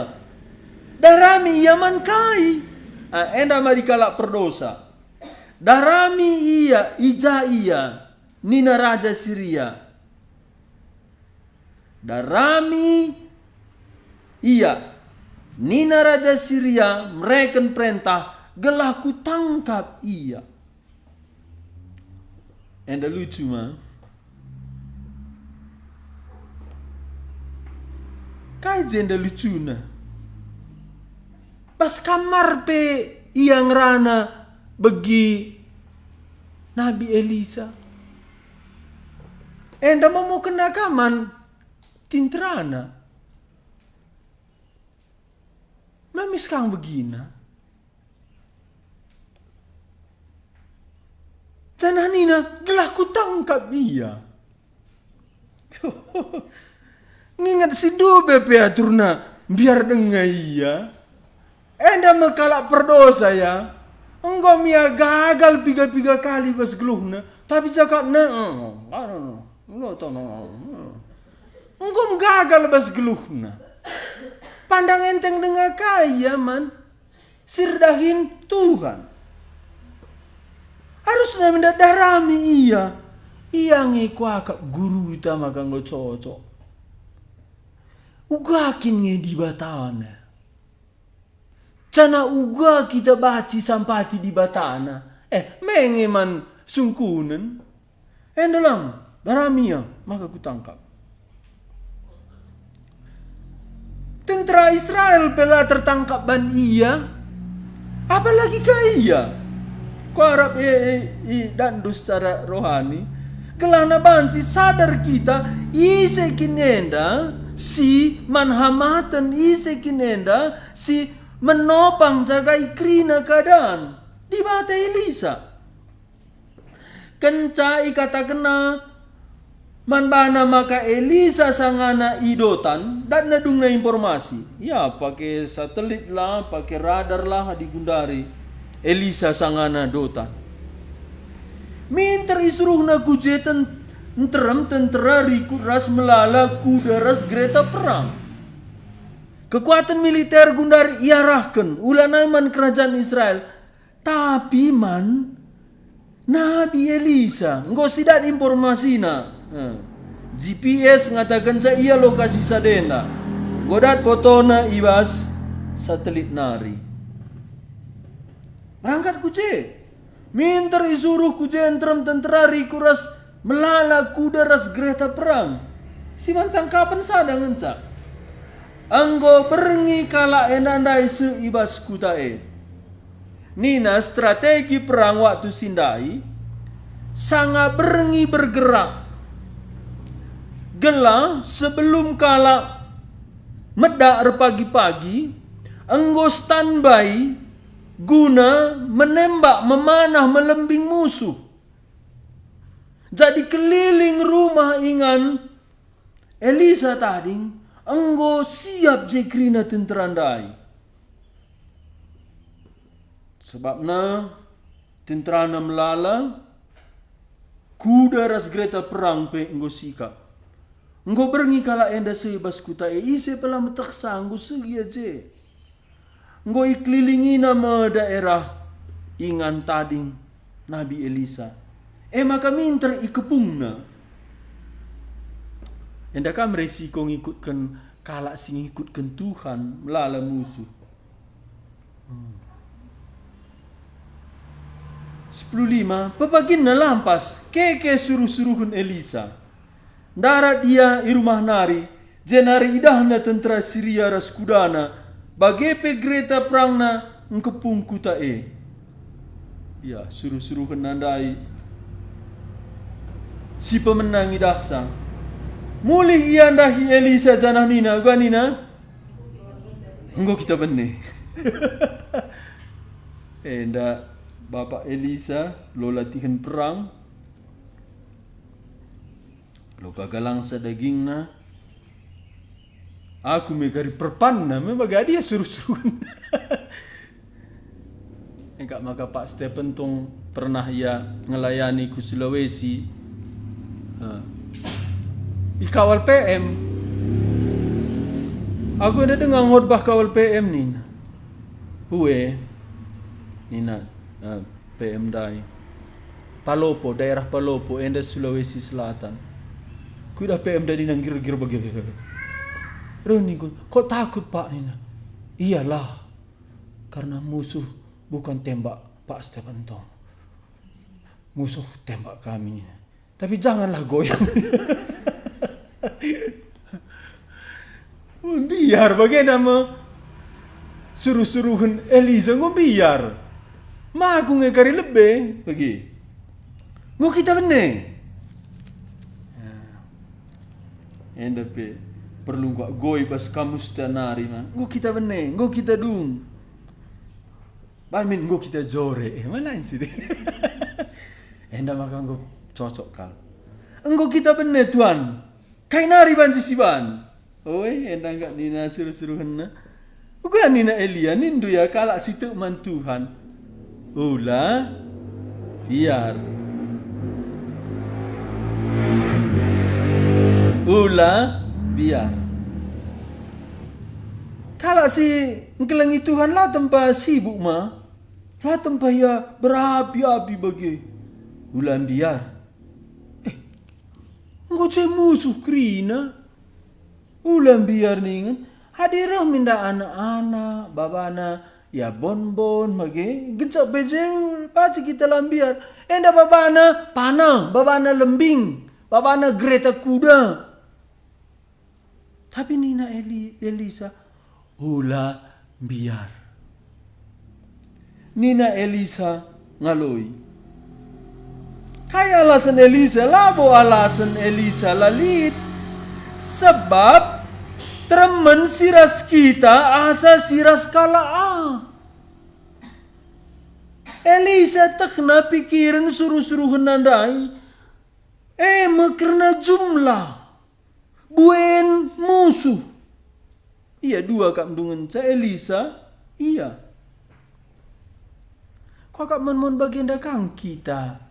Darami ia man kai? Ah, enda mari kalak perdosa. "Darami ia, i ja ia," nina raja Siria. "Darami ia," nina raja Siria, mereken perentah gelah kutangkap ia. Enda lucu ma. Kai jenda lucuna? Bas kamar pe ia ngerana begi Nabi Elisa. Enda momokenna ka man tinterana. Mamis kang begina. Janah nina, "Gelah kutangkap ia." Nginget si ndube pe aturna mbiar denga ia. Enda me kalak perdosa, ya. Enggo me ia gagal piga-piga kali bas geluhna, tapi cakapna, "Eh, eh, eh, eh, eh, eh." Enggo me gagal bas geluhna. Pandang enteng denga ka ia man si erdahin Tuhan. Arusna me ndadah rami ia. Ia nge kuakap guruta maka enggo cocok. Uga kin nge Dibatana? Janah uga kita banci sampati Dibatana? Eh, menge man sungkunen? Enda lang, darami ia, maka kutangkap. Tentera Israel pe la tertangkap ban ia, apalagi ka ia. Kuarap i, i, idatndu secara rohani, gelahna banci sadar kita, ise kin enda si man hamaten, ise kin enda si menopang jagai kerina keadaan. Dibata Elisa. Kenca ikatakenna man bana maka Elisa sangana i Dotan, datna dungna informasi. Ya, pake satelit lah, pake radar lah, adi gundari Elisa sangana Dotan. Minter isuruhna ku je ten-, nterem tentera rikut ras melala kuda ras gereta perang. Kekuaten militer gundari iarahken, ulanai man kerajaan Israel, tapi man Nabi Elisa, enggo sidat informasina. Eh, G P S ngatakenca ia lokasi sadenda. Enggo dat fotona i bas satelit nari. Berangkat ku je. Minter isuruh ku je nterem tentera rikut ras melala kuda ras gereta perang. Si man tangkapen sada ngenca. Enggo berngi kalak enda ndai seh i bas kuta e. Nina strategi perang waktu si ndai, sanga berngi bergerak. Gelah sebelum kalak medak erpagi-pagi, enggo standby guna menembak, memanah, melembing musuh. Jadi keliling rumah ingan Elisa tading, enggo siap je kerina tentera ndai. Sebabna tenterana melala, kuda ras gereta perang pe enggo sikap. Enggo berngi kalak enda seh i bas kuta e, ise pe la metehsa, enggo seh ia je. Enggo ikelilingina me daerah ingan tading Nabi Elisa. E maka minter ikepungna. Enda kam resiko ngikutken kalak si ngikutken Tuhan melala musuh. Hmm. Sepuluh lima, pepaginna lampas, keke suruh-suruhen Elisa. Ndarat ia i rumah nari, jenari idahna tentera Siria ras kudana, bage pe gereta perangna engkepung kuta e. Ya, suruh-suruhenna ndai si pemena ngidahsa. Mulih ia ndahi Elisa janah nina, uga nina, "Enggo kita bene." Enda bapa Elisa, lo latihen perang, lo kagalangsa dagingna, aku me kari perpanna, me bage adi ia suruh-suruhen. Engkap maka Pak Stephen tung pernah ia ngelayani ku Sulawesi. Ha. I kawal P M. Aku enda denga ngkhotbah kawal P M nina. Ue, nina, eh, P M ndai. Palopo, daerah Palopo, enda Sulawesi Selatan. Kuidah P M ndai nina nggir-nggir bage. Reh ningku, "Kok takut, Pak?" nina. "Iyalah, karena musuh bukan tembak Pak Stephen tong. Musuh tembak kami," nina. "Tapi janganlah goyang." Mbiar bagenda me suruh-suruhen Elisa, enggo mbiar. Maku nge kari lebe bage. Enggo kita bene. Ya. Enda pe perlu kuagoi bas kamusta nari ma. Enggo kita bene, enggo kita dung. Bamin enggo kita jore, eh, ma lain si. Enda maka enggo cocok kal. Enggo kita bene, Tuan. Kai nari banci siban? Oi, enda enggak nina suruh-suruhenna. Uga nina Elia, nindu ia kalak si tek man Tuhan. Ula biar. Ula biar. Kalak si ngkelengi Tuhan la tempa sibuk ma. La tempa ia berapi-api bage. Ula mbiar. Eh, enggo je musuh kerina. Ula mbiar ningen. Adi reh minda anak-anak, babana, ya bonbon bage, gejek pe je, pasti kita la mbiar. Enda babana panah, babana lembing, babana gereta kuda. Tapi nina Eli-, Elisa, "Ula mbiar." Nina Elisa ngaloi. Kai alasen Elisa? Labo alasen Elisa la lit. Sebab teremen si ras kita asa si ras kalak ah. Elisa tehna pikiren suruh-suruhenna ndai, e me kerna jumlah. Buen musuh. Ia dua kap ndungenca Elisa, ia. Kuakap man mon bagenda kang kita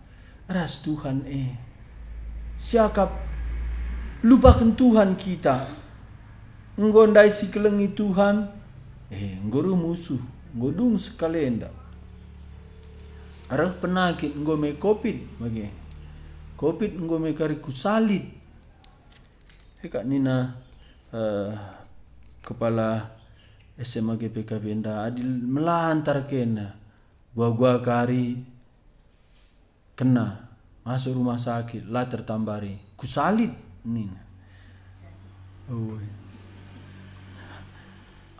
ras Tuhan e. Siakap lupaken Tuhan kita. Enggo ndai si kelengi Tuhan, eh, enggo reh musuh, enggo dung sekalenda. Reh penakit enggo me covid bage. Covid enggo me kari kusalib. E kak nina, eh, kepala S M A G P K B enda, adi melantar kena, gua-gua kari kena masuk rumah sakit, la tertambari, kusalib nina. Oi.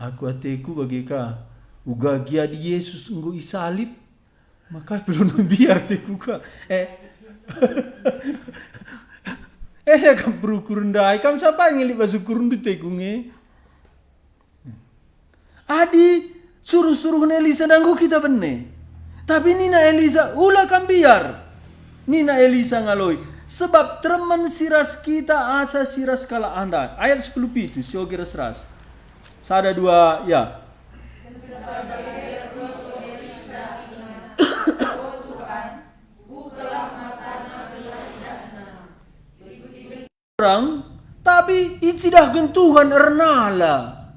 Aku ateku bage ka, uga gia di Yesus enggo isalib, maka perlu mbiar teku ka. Eh. Eh, kam berukur ndai, kam sapai ngilik bas ukurndu teku nge? Adi suruh-suruhen Elisa ndai enggo kita bene. Tapi nina Elisa, "Ula kam mbiar." Nina Elisa ngaloi, "Sebab teremen si ras kita asa si ras kalak ndai." Ayat sepuluh pitu, sioge ras-ras. Sada, dua, ya. Orang, tapi icidahken Tuhan ernala.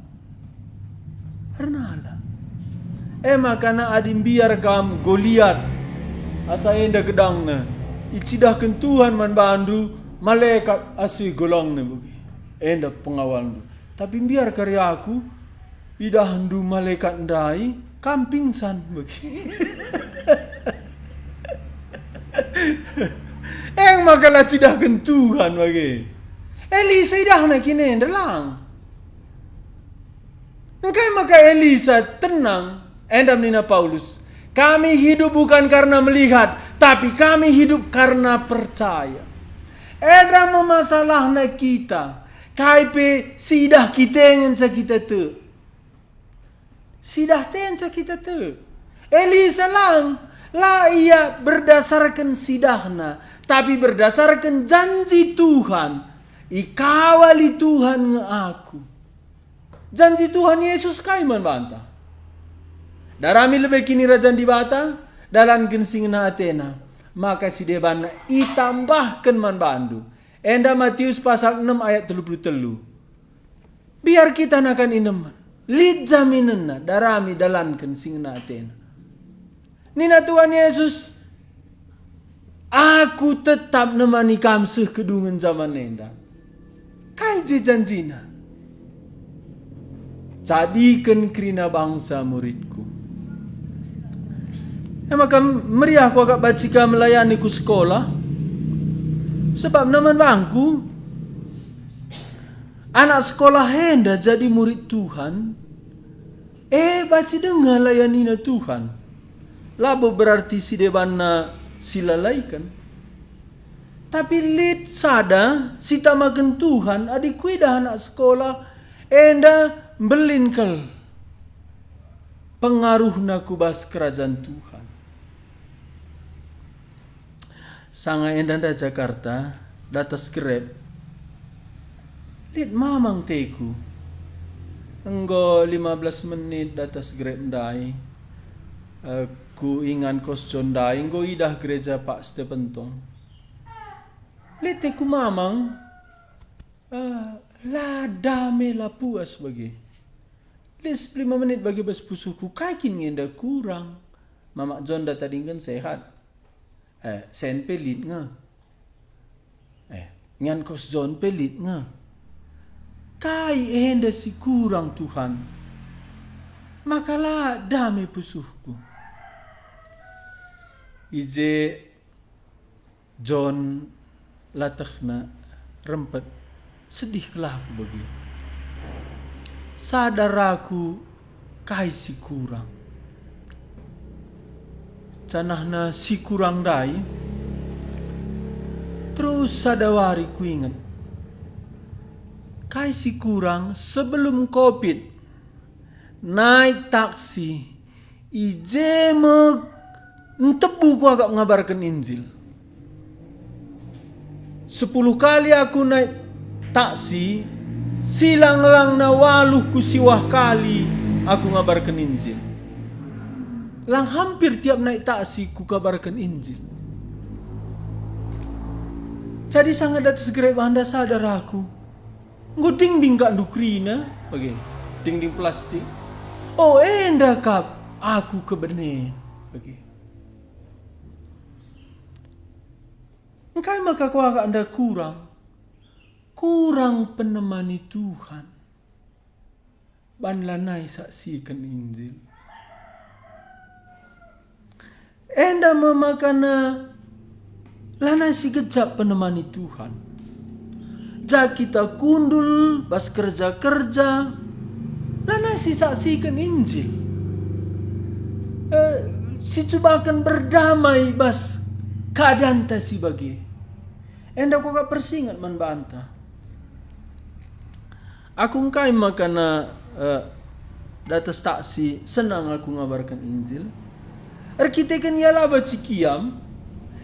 Ernala. E maka na adi mbiar kam Goliat, asa enda gedangna, icidahken Tuhan man bandu malekat asih golangna bage. Enda pengawalndu. Tapi mbiar kari aku, idahndu malekat ndai, kam pingsan bage. Eng maka la cidahken Tuhan bage. Elisa idahna kin enda lang. Engkai maka Elisa tenang? Enda nina Paulus, "Kami hidup bukan karena melihat, tapi kami hidup karena percaya." Enda me masalahna kita. Kai pe si idah kita ngenca kita tek. Si idah tek ngenca kita tek. Elisa lang, la ia berdasarken si idahna, tapi berdasarken janji Tuhan. Ikawali Tuhan nge aku. Janji Tuhan Yesus kai man banta? Darami lebe Kinirajan Dibata, dalanken si ngena atena, maka si debanna itambahken man bandu. Enda Matius pasal enem ayat telu puluh telu. Biar kita nakan inemen. Lit jaminenna, darami dalanken si ngena atena. Nina Tuhan Yesus, "Aku tetap nemani kam seh kedungen jaman enda." Kai je janjina? "Jadiken kerina bangsa muridku." E maka meriah kuakap banci ka melayani ku sekolah. Sebab neman bangku, anak sekolah enda jadi murid Tuhan, e banci denga layanina Tuhan. Labo berarti si debanna silalaiken. Tapi lit sada si tamaken Tuhan, adi kuidah anak sekolah enda mbelin kal pengaruhna ku bas kerajan Tuhan. Sanga enda ndai Jakarta, datas Grab, lit mamang teku. Enggo lima belas menit datas Grab ndai. Eh, ku ingan kos John ndai, enggo idah gereja Pak Stephen Tong. Lit teku mamang, eh, la dame la puas bage. Lit sepuluh lima menit bage bas pusuhku, kai kin nge enda kurang? Mamak John ndatadingken sehat. Eh, Sen pe lit nge. Eh, ingan kos John pe lit nge. Kai enda si kurang, Tuhan? Maka la dame pusuhku. I je John latehna rempet, sedih kal aku bage. Sadar aku kai si kurang. Janahna si kurang ndai, terus sada wari kuinget. Kai si kurang? Sebelum covid, naik taksi, i je me ntebu kuakap ngabarken Injil. Sepuluh kali aku naik taksi, silang-langna waluh ku siwah kali aku ngabarken Injil. Lang hampir tiap naik taksi kukabarken Injil. Jadi sanga datas Grab enda sadar aku. Enggo dingding kak ndu kerina, bage, dingding plastik. Oh, enda kap aku kebenen, bage. Engkai maka kuakap enda kurang? Kurang penemani Tuhan. Ban lanai saksiken Injil. Enda me makana lanai sigejap penemani Tuhan. Ja kita kundul bas kerja-kerja, lanai sisaksiken Injil. Eh, sicubaken berdamai bas keadanta si bage. Enda kuakap persinget man banta. Aku engkai makana, eh, datas taksi senang aku ngabarken Injil? Erkiteken ia la banci kiam,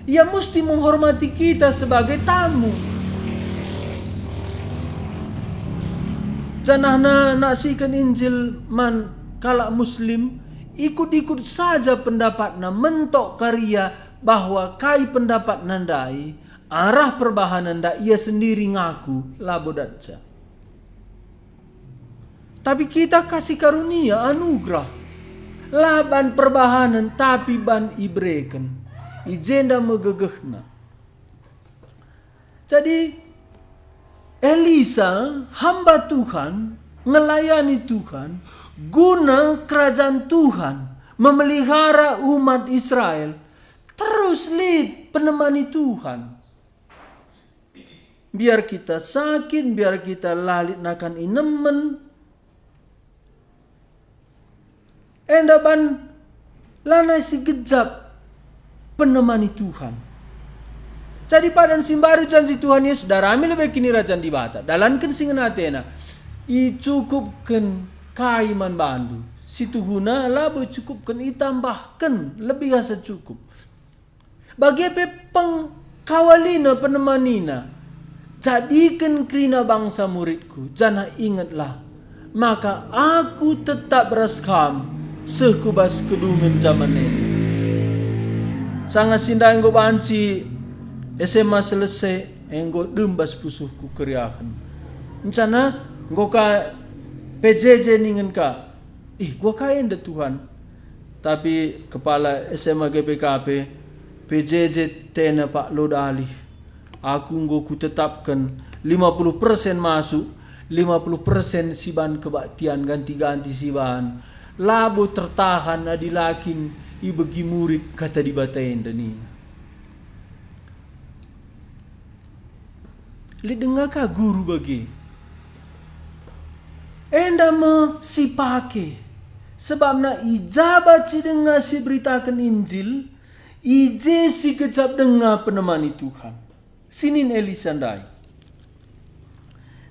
ia musti menghormati kita sebagai tamu. Janahna naksiken Injil man kalak Muslim, ikut-ikut saja pendapatna, mentok kari ia bahwa kai pendapatna ndai, arah perbahanenna ia sendiri ngaku labo datca. Tapi kita kasih karunia, anugerah, la ban perbahanen tapi ban ibereken. I jenda me gegehna. Jadi, Elisa, hamba Tuhan, ngelayani Tuhan, guna kerajaan Tuhan, memelihara umat Israel, terus lit penemani Tuhan. Biar kita sakit, biar kita la lit nakan inemen, enda ban lanai sigejap penemani Tuhan. Jadi padan si mbaru janji Tuhan Yesus, darami lebe Kinirajan Dibata, dalanken si ngena atena, icukupken kai man bandu. Situhuna labo icukupken, itambahken, lebih asa cukup. Bage pe pengkawalina, penemanina, jadiken kerina bangsa muridku, janah ingetlah, maka aku tetap ras kam seh ku bas kedungen jaman enda. Sanga si ndai enggo banci S M A selesai, enggo dem bas pusuhku keriahen. Encana enggo ka P J J ningen ka, "Ih, gua ka enda, Tuhan." Tapi kepala S M A G P K P, "P J J tena pak lo dalih. Aku enggo kutetapken lima puluh persen masuk, lima puluh persen si ban kebaktian ganti-ganti si ban. Labo tertahan adi la kin ibegi murid kata Dibata enda," nina. Lit denga ka guru bage. Enda me si pake, sebabna i ja banci denga si beritaken Injil, i je si gejap denga penemani Tuhan. Sinin Elisa ndai.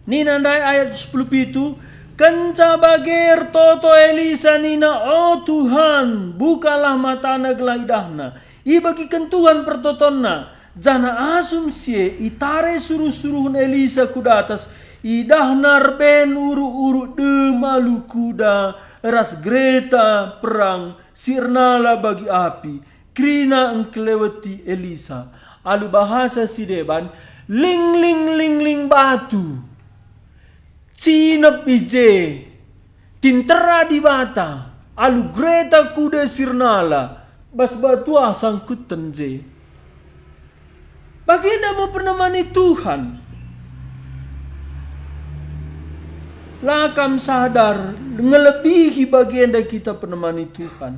Nina ndai ayat sepuluh pitu, kenca bage ertoto Elisa nina, "O Tuhan, bukalah matana gelah idahna." Ibegiken Tuhan pertotonna, Janah asum si e itare suruh-suruhen Elisa ku datas, idahna erben uruk-uruk dem alu kuda ras gereta perang si ernala bagi api, kerina engkeleweti Elisa. Alu bahasa si deban, lingling-lingling batu. Cinep i je, tintera Dibata, alu gereta kuda si ernala, bas batu asang kuten je. Bagenda me penemani Tuhan. La kam sadar, ngelebihi bagenda kita penemani Tuhan.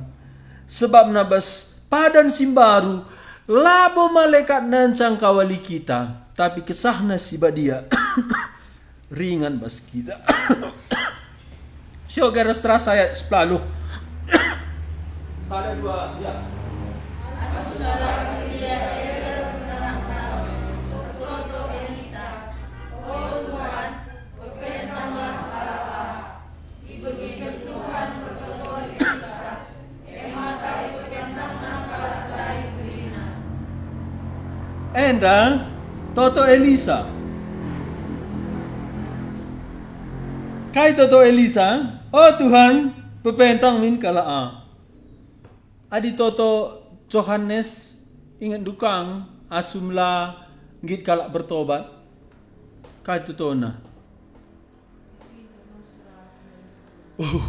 Sebabna bas padan si mbaru, labo malekat nancang kawali kita, tapi kesahna si badia. Ringan bas kita. Sioga ras-ras ayat sepuluh. Sada, dua, ya. Enda toto Elisa. Kai toto Elisa? "O Tuhan, pepentang min kalak a." Adi toto Johanes, ingetndu kang asum la nggit kalak bertobat? Kai totona? Oh,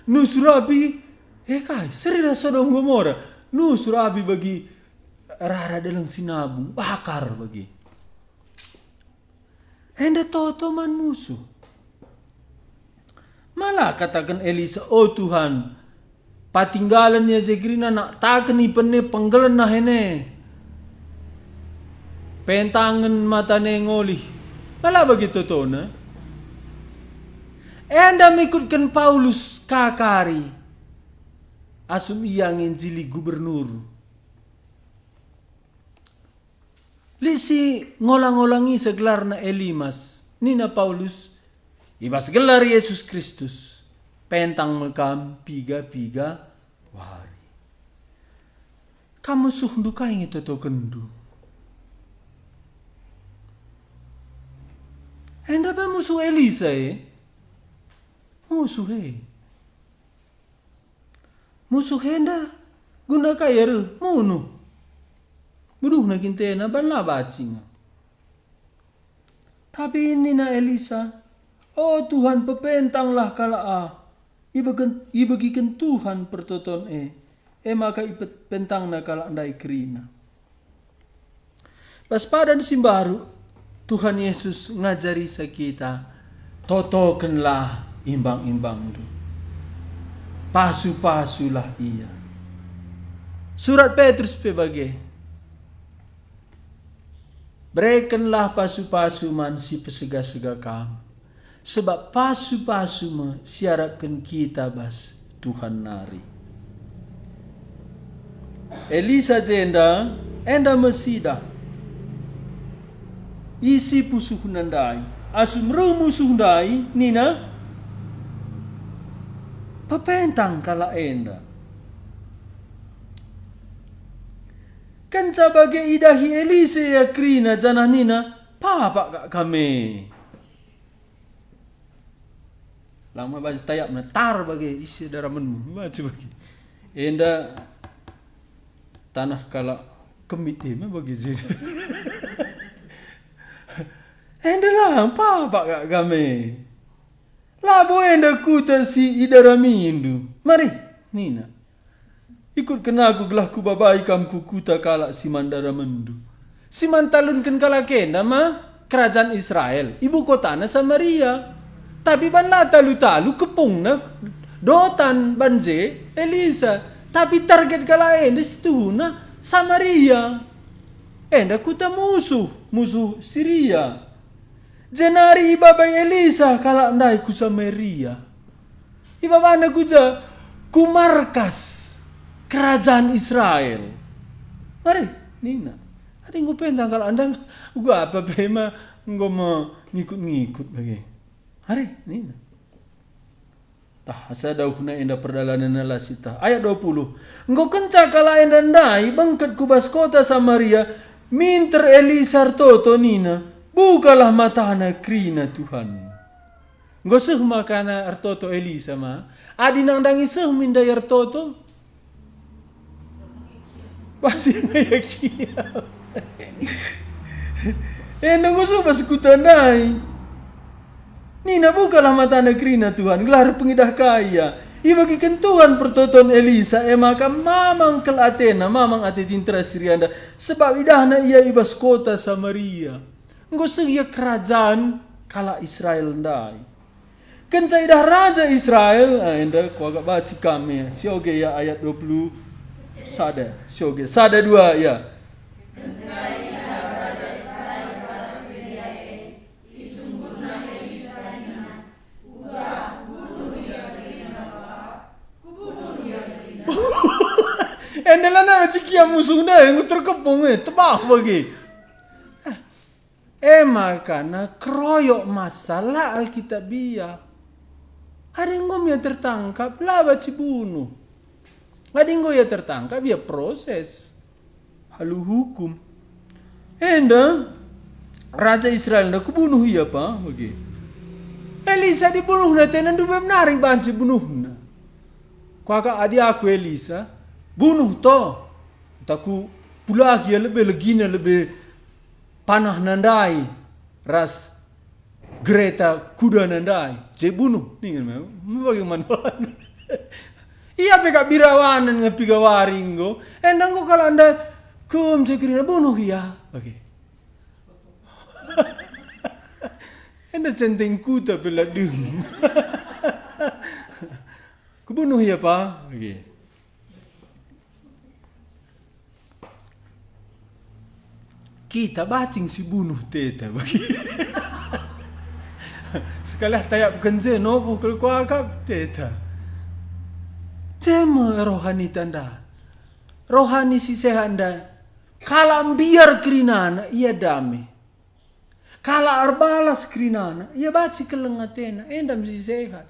nusur api, eh kai, seri ras Sodom Gomora. Nusur api bagi rara deleng si nabung, bakar bagi. Enda toto man musuh. Mala kataken Elisa, "O Tuhan, patinggalen ia je kerina naktaken ipen e penggelenah ene. Pentangen matane ngolih." Mala bagi totona. Enda mikutken Paulus kakari, asum ia nginjili gubernur. Lit si ngolang-olang isa gelarna Elimas. Nina Paulus, "I bas gelar Yesus Kristus, pentang me kam piga-piga wari." Kam musuhndu kai nge totokenndu? Enda pe musuh Elisa e. Musuh e. Musuh enda guna kai ia reh? Munuh. Buduhna kintena, ban la banci nge. Tapi nina Elisa, "O Tuhan, pepentanglah kalak a, ibegen-, ibegiken Tuhan pertoton e, e maka ipentangna kalak ndai kerina." Bas padan si mbaru, Tuhan Yesus ngajarisa kita, "Totokenlah imbang-imbangndu. Pasu-pasulah ia." Surat Petrus pe bage, "Berekenlah pasu-pasu man si pesega-sega kam." Sebab pasu-pasu me si arapken kita bas Tuhan nari. Elisa jenda enda me sidah isi pusuhna ndai. Asum reh musuh ndai, nina, "Pepentang kalak enda." Kenca bage idahi Elisa ia kerina janah nina, "Papak kak kam e." Lang me baca tayapna, tar bage isi daramenmu, baca bage. Enda tanah kalak kemit e me bage je. Enda lang papak kak kam e. Labo enda kuta si idaramindu. Mari, nina. Ikutken aku gelah kubabai kam ku kuta kalak si man daramenndu. Si man talunken kalak enda ma kerajaan Israel, ibu kotana Samaria. Tapi ban la talu-talu kepungna dotan ban je Elisa. Tapi target kalak enda situhuna Samaria. Enda kuta musuh, musuh Siria. Jenari ibabai Elisa kalak ndai ku Samaria. Ibabana ku ja, ku markas kerajaan Israel. Mari, nina. Adi enggo pentang kalak enda, uga apa pe ma enggo me ngikut-ngikut bage. Mari, nina. Tah, asa dauhna enda perdalanenna la sitah. Ayat dua puluh. Enggo kenca kalak enda ndai bengket ku bas kota Samaria, Minter Elisa ertoto nina, "Bukalah matana kerina Tuhan." Enggo seh makana ertoto Elisa ma? Adi nandangi seh min ndai ertoto? Pasti nge ia kiam. Enda enggo seh bas kuta ndai. Nina, "Bukalah matana kerina Tuhan, gelah erpengidah ka ia." Ibagiken Tuhan pertoton Elisa, e maka mamang kal atena, mamang ate tentera Siria enda, sebab idahna ia i bas kota Samaria. Enggo seh ia kerajan kalak Israel ndai. Kenca idah raja Israel, ah, enda kuakap banci kam e, sioge ia ayat dua puluh sada, sioge, sada dua ia. Enda lanai banci kiam musuhna e, enggo terkepung e, tebah bage. E maka na keroyok masalah Alkitabiah. Adi enggo ia tertangkap, la banci bunuh. Adi enggo ia tertangkap, ia proses alu hukum. Enda raja Israel enda kubunuh ia pa? Bage. Elisa dibunuhna, tena ndube nari banci bunuhna. Kuakap adi aku Elisa, bunuh to. Ntah kupulahi ia lebe legina, lebe panahna ndai ras gereta kudana ndai, je bunuh. Ningen me, bagaimana? Ia pe kap birawanen nge piga wari enggo. Enda enggo kalak ndai kum je kerina bunuh ia. Bage. Enda centeng kuta pe la dem. Kubunuh ia pa? Bage. Kita bacing si bunuh teta bagi. Sekali tayap kenje nopo kal kuakap teta. Cema rohani tanda. Rohani si sehat nda. Kalak mbiar kerinana, ia dame. Kalak erbalas kerinana, ia banci keleng atena, enda me si sehat.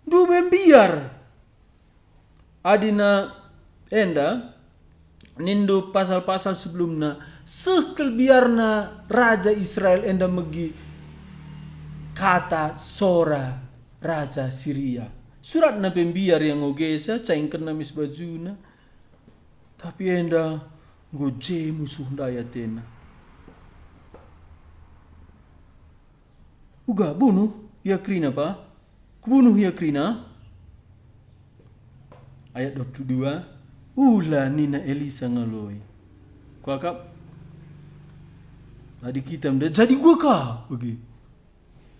Ndube mbiar. Adina enda, nindu pasal-pasal sebelumna, seh kal biarna raja Israel enda megi kata sora raja Siria. Suratna pe mbiar ia ngogesa, caingkenna mis bajuna. Tapi enda enggo je musuh ndai atena. Uga bunuh ia kerina pa? Kubunuh ia kerina? Ayat dua puluh dua, "Ula," nina Elisa ngaloi. Kuakap, adi kita menda jadi gua ka bagi.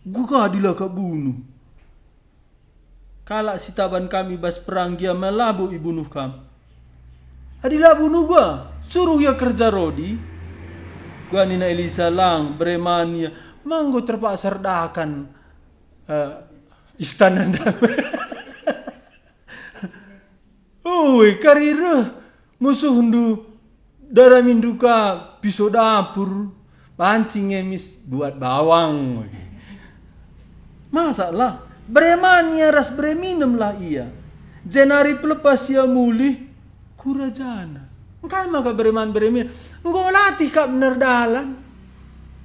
Gua ka dilaka bunuh. Kalak si taban kami bas perang gia me labo ibunuh kam. Adi la bunuh gua, suruh ia kerja rodi. Gua nina Elisa, "Lang, bereman ia." Manggo terpaksa erdakan, eh, istana ndai. Ue, kari reh musuhndu, daramindu ka piso dapur, banci ngemis buat bawang. Masalah, bereman ia ras bereminem lah ia. Jenari pelepas ia mulih ku rajana. Engkai maka bereman bereminem? Enggo latih kap nerdalan.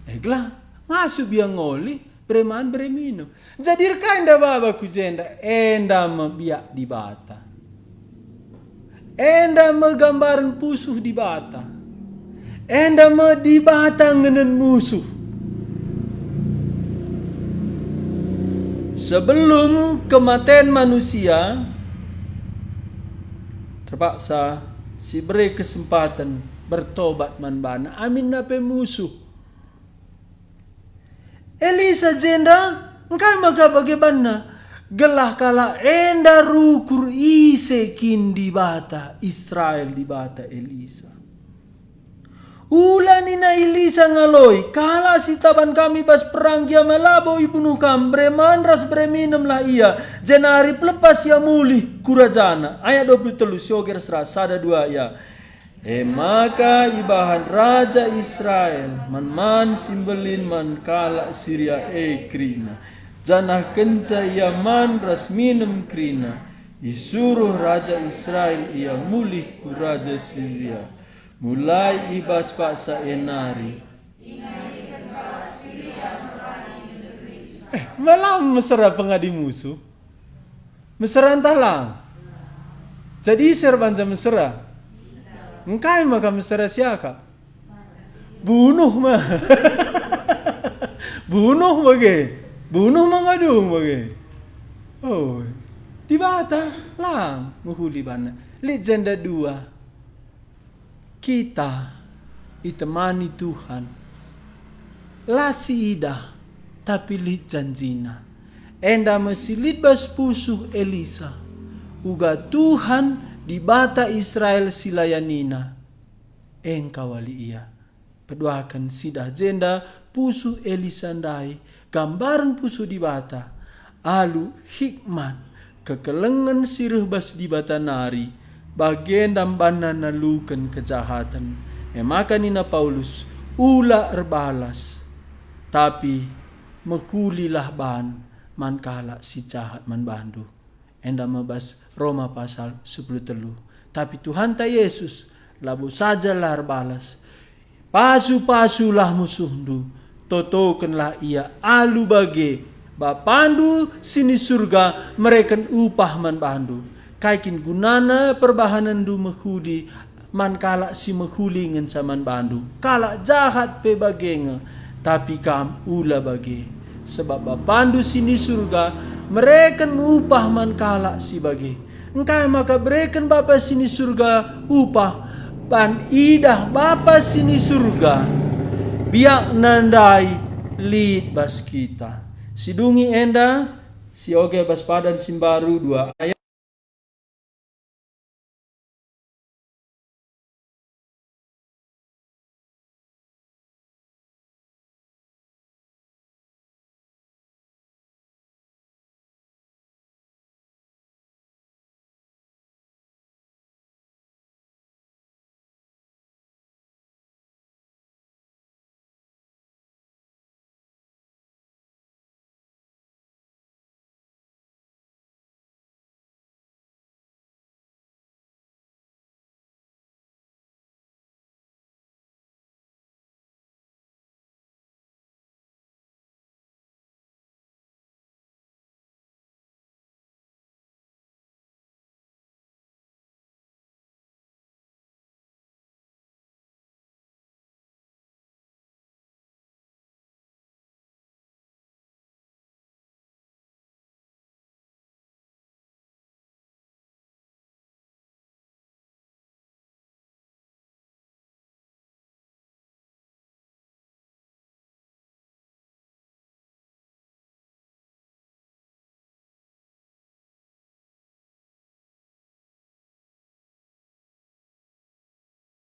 Eglah, ngasup ia ngoli bereman bereminem. Jadi erkai enda baba ku jenda? Enda me biak Dibata. Enda me gambaren pusuh Dibata. Enda me Dibata ngenen musuh. Sebelum kematen manusia, terpaksa si bere kesempaten bertobat man bana, aminna pe musuh. Elisa jenda, engkai maka bage banna? Gelah kalak enda rukur ise kin Dibata, Israel Dibata Elisa. Ula nina Elisa ngaloi, "Kalak si taban kami bas perang gia me labo ibunuh kam, bereman ras bereminemlah ia, jenari pelepas ia mulih ku rajana." Ayat dua puluh telu, sioge ras sada dua ia. E maka ibahan raja Israel man-man si mbelin man kalak Siria e kerina, janah kenca ia man ras minem kerina, Isuruh raja Israel ia mulih ku raja Siria, mulai i bas paksa e nari. Eh, malam mesera pengadi musuh. Mesera ntah lang? Jadi ise erbanca mesera? Engkai maka mesera siakap? Bunuh ma. Bunuh bage. Bunuh ma ngadung bage. Oh, Dibata lang mehuli banna. Lit jenda dua. Kita itemani Tuhan, la siidah, tapi lit janjina. Enda me si lit bas pusuh Elisa, uga Tuhan, Dibata Israel si layanina, e engkawali ia. Peduaken sidah jenda pusuh Elisa ndai, gambaren pusuh Dibata, alu hikmat, kekelengen si reh bas Dibata nari, bagenda banna naluken kejahaten. E maka nina Paulus, "Ula erbalas, tapi mehulilah ban man kalak si jahat man bandu." Enda me bas Roma pasal sepuluh telu. Tapi Tuhanta Yesus labo saja la erbalas, "Pasu-pasulah musuhndu, totokenlah ia alu bage, Bapandu si ni Surga mereken upah man bandu. Kai kin gunana perbahanenndu mehuli man kalak si mehuli ngenca man bandu? Kalak jahat pe bage nge, tapi kam ula bage. Sebab Bapandu si ni Surga mereken upah man kalak si bage." Engkai maka bereken Bapa si ni Surga upah? Ban idah Bapa si ni Surga, biakna ndai lit bas kita. Sidungi enda, sioge bas padan si mbaru dua ayat.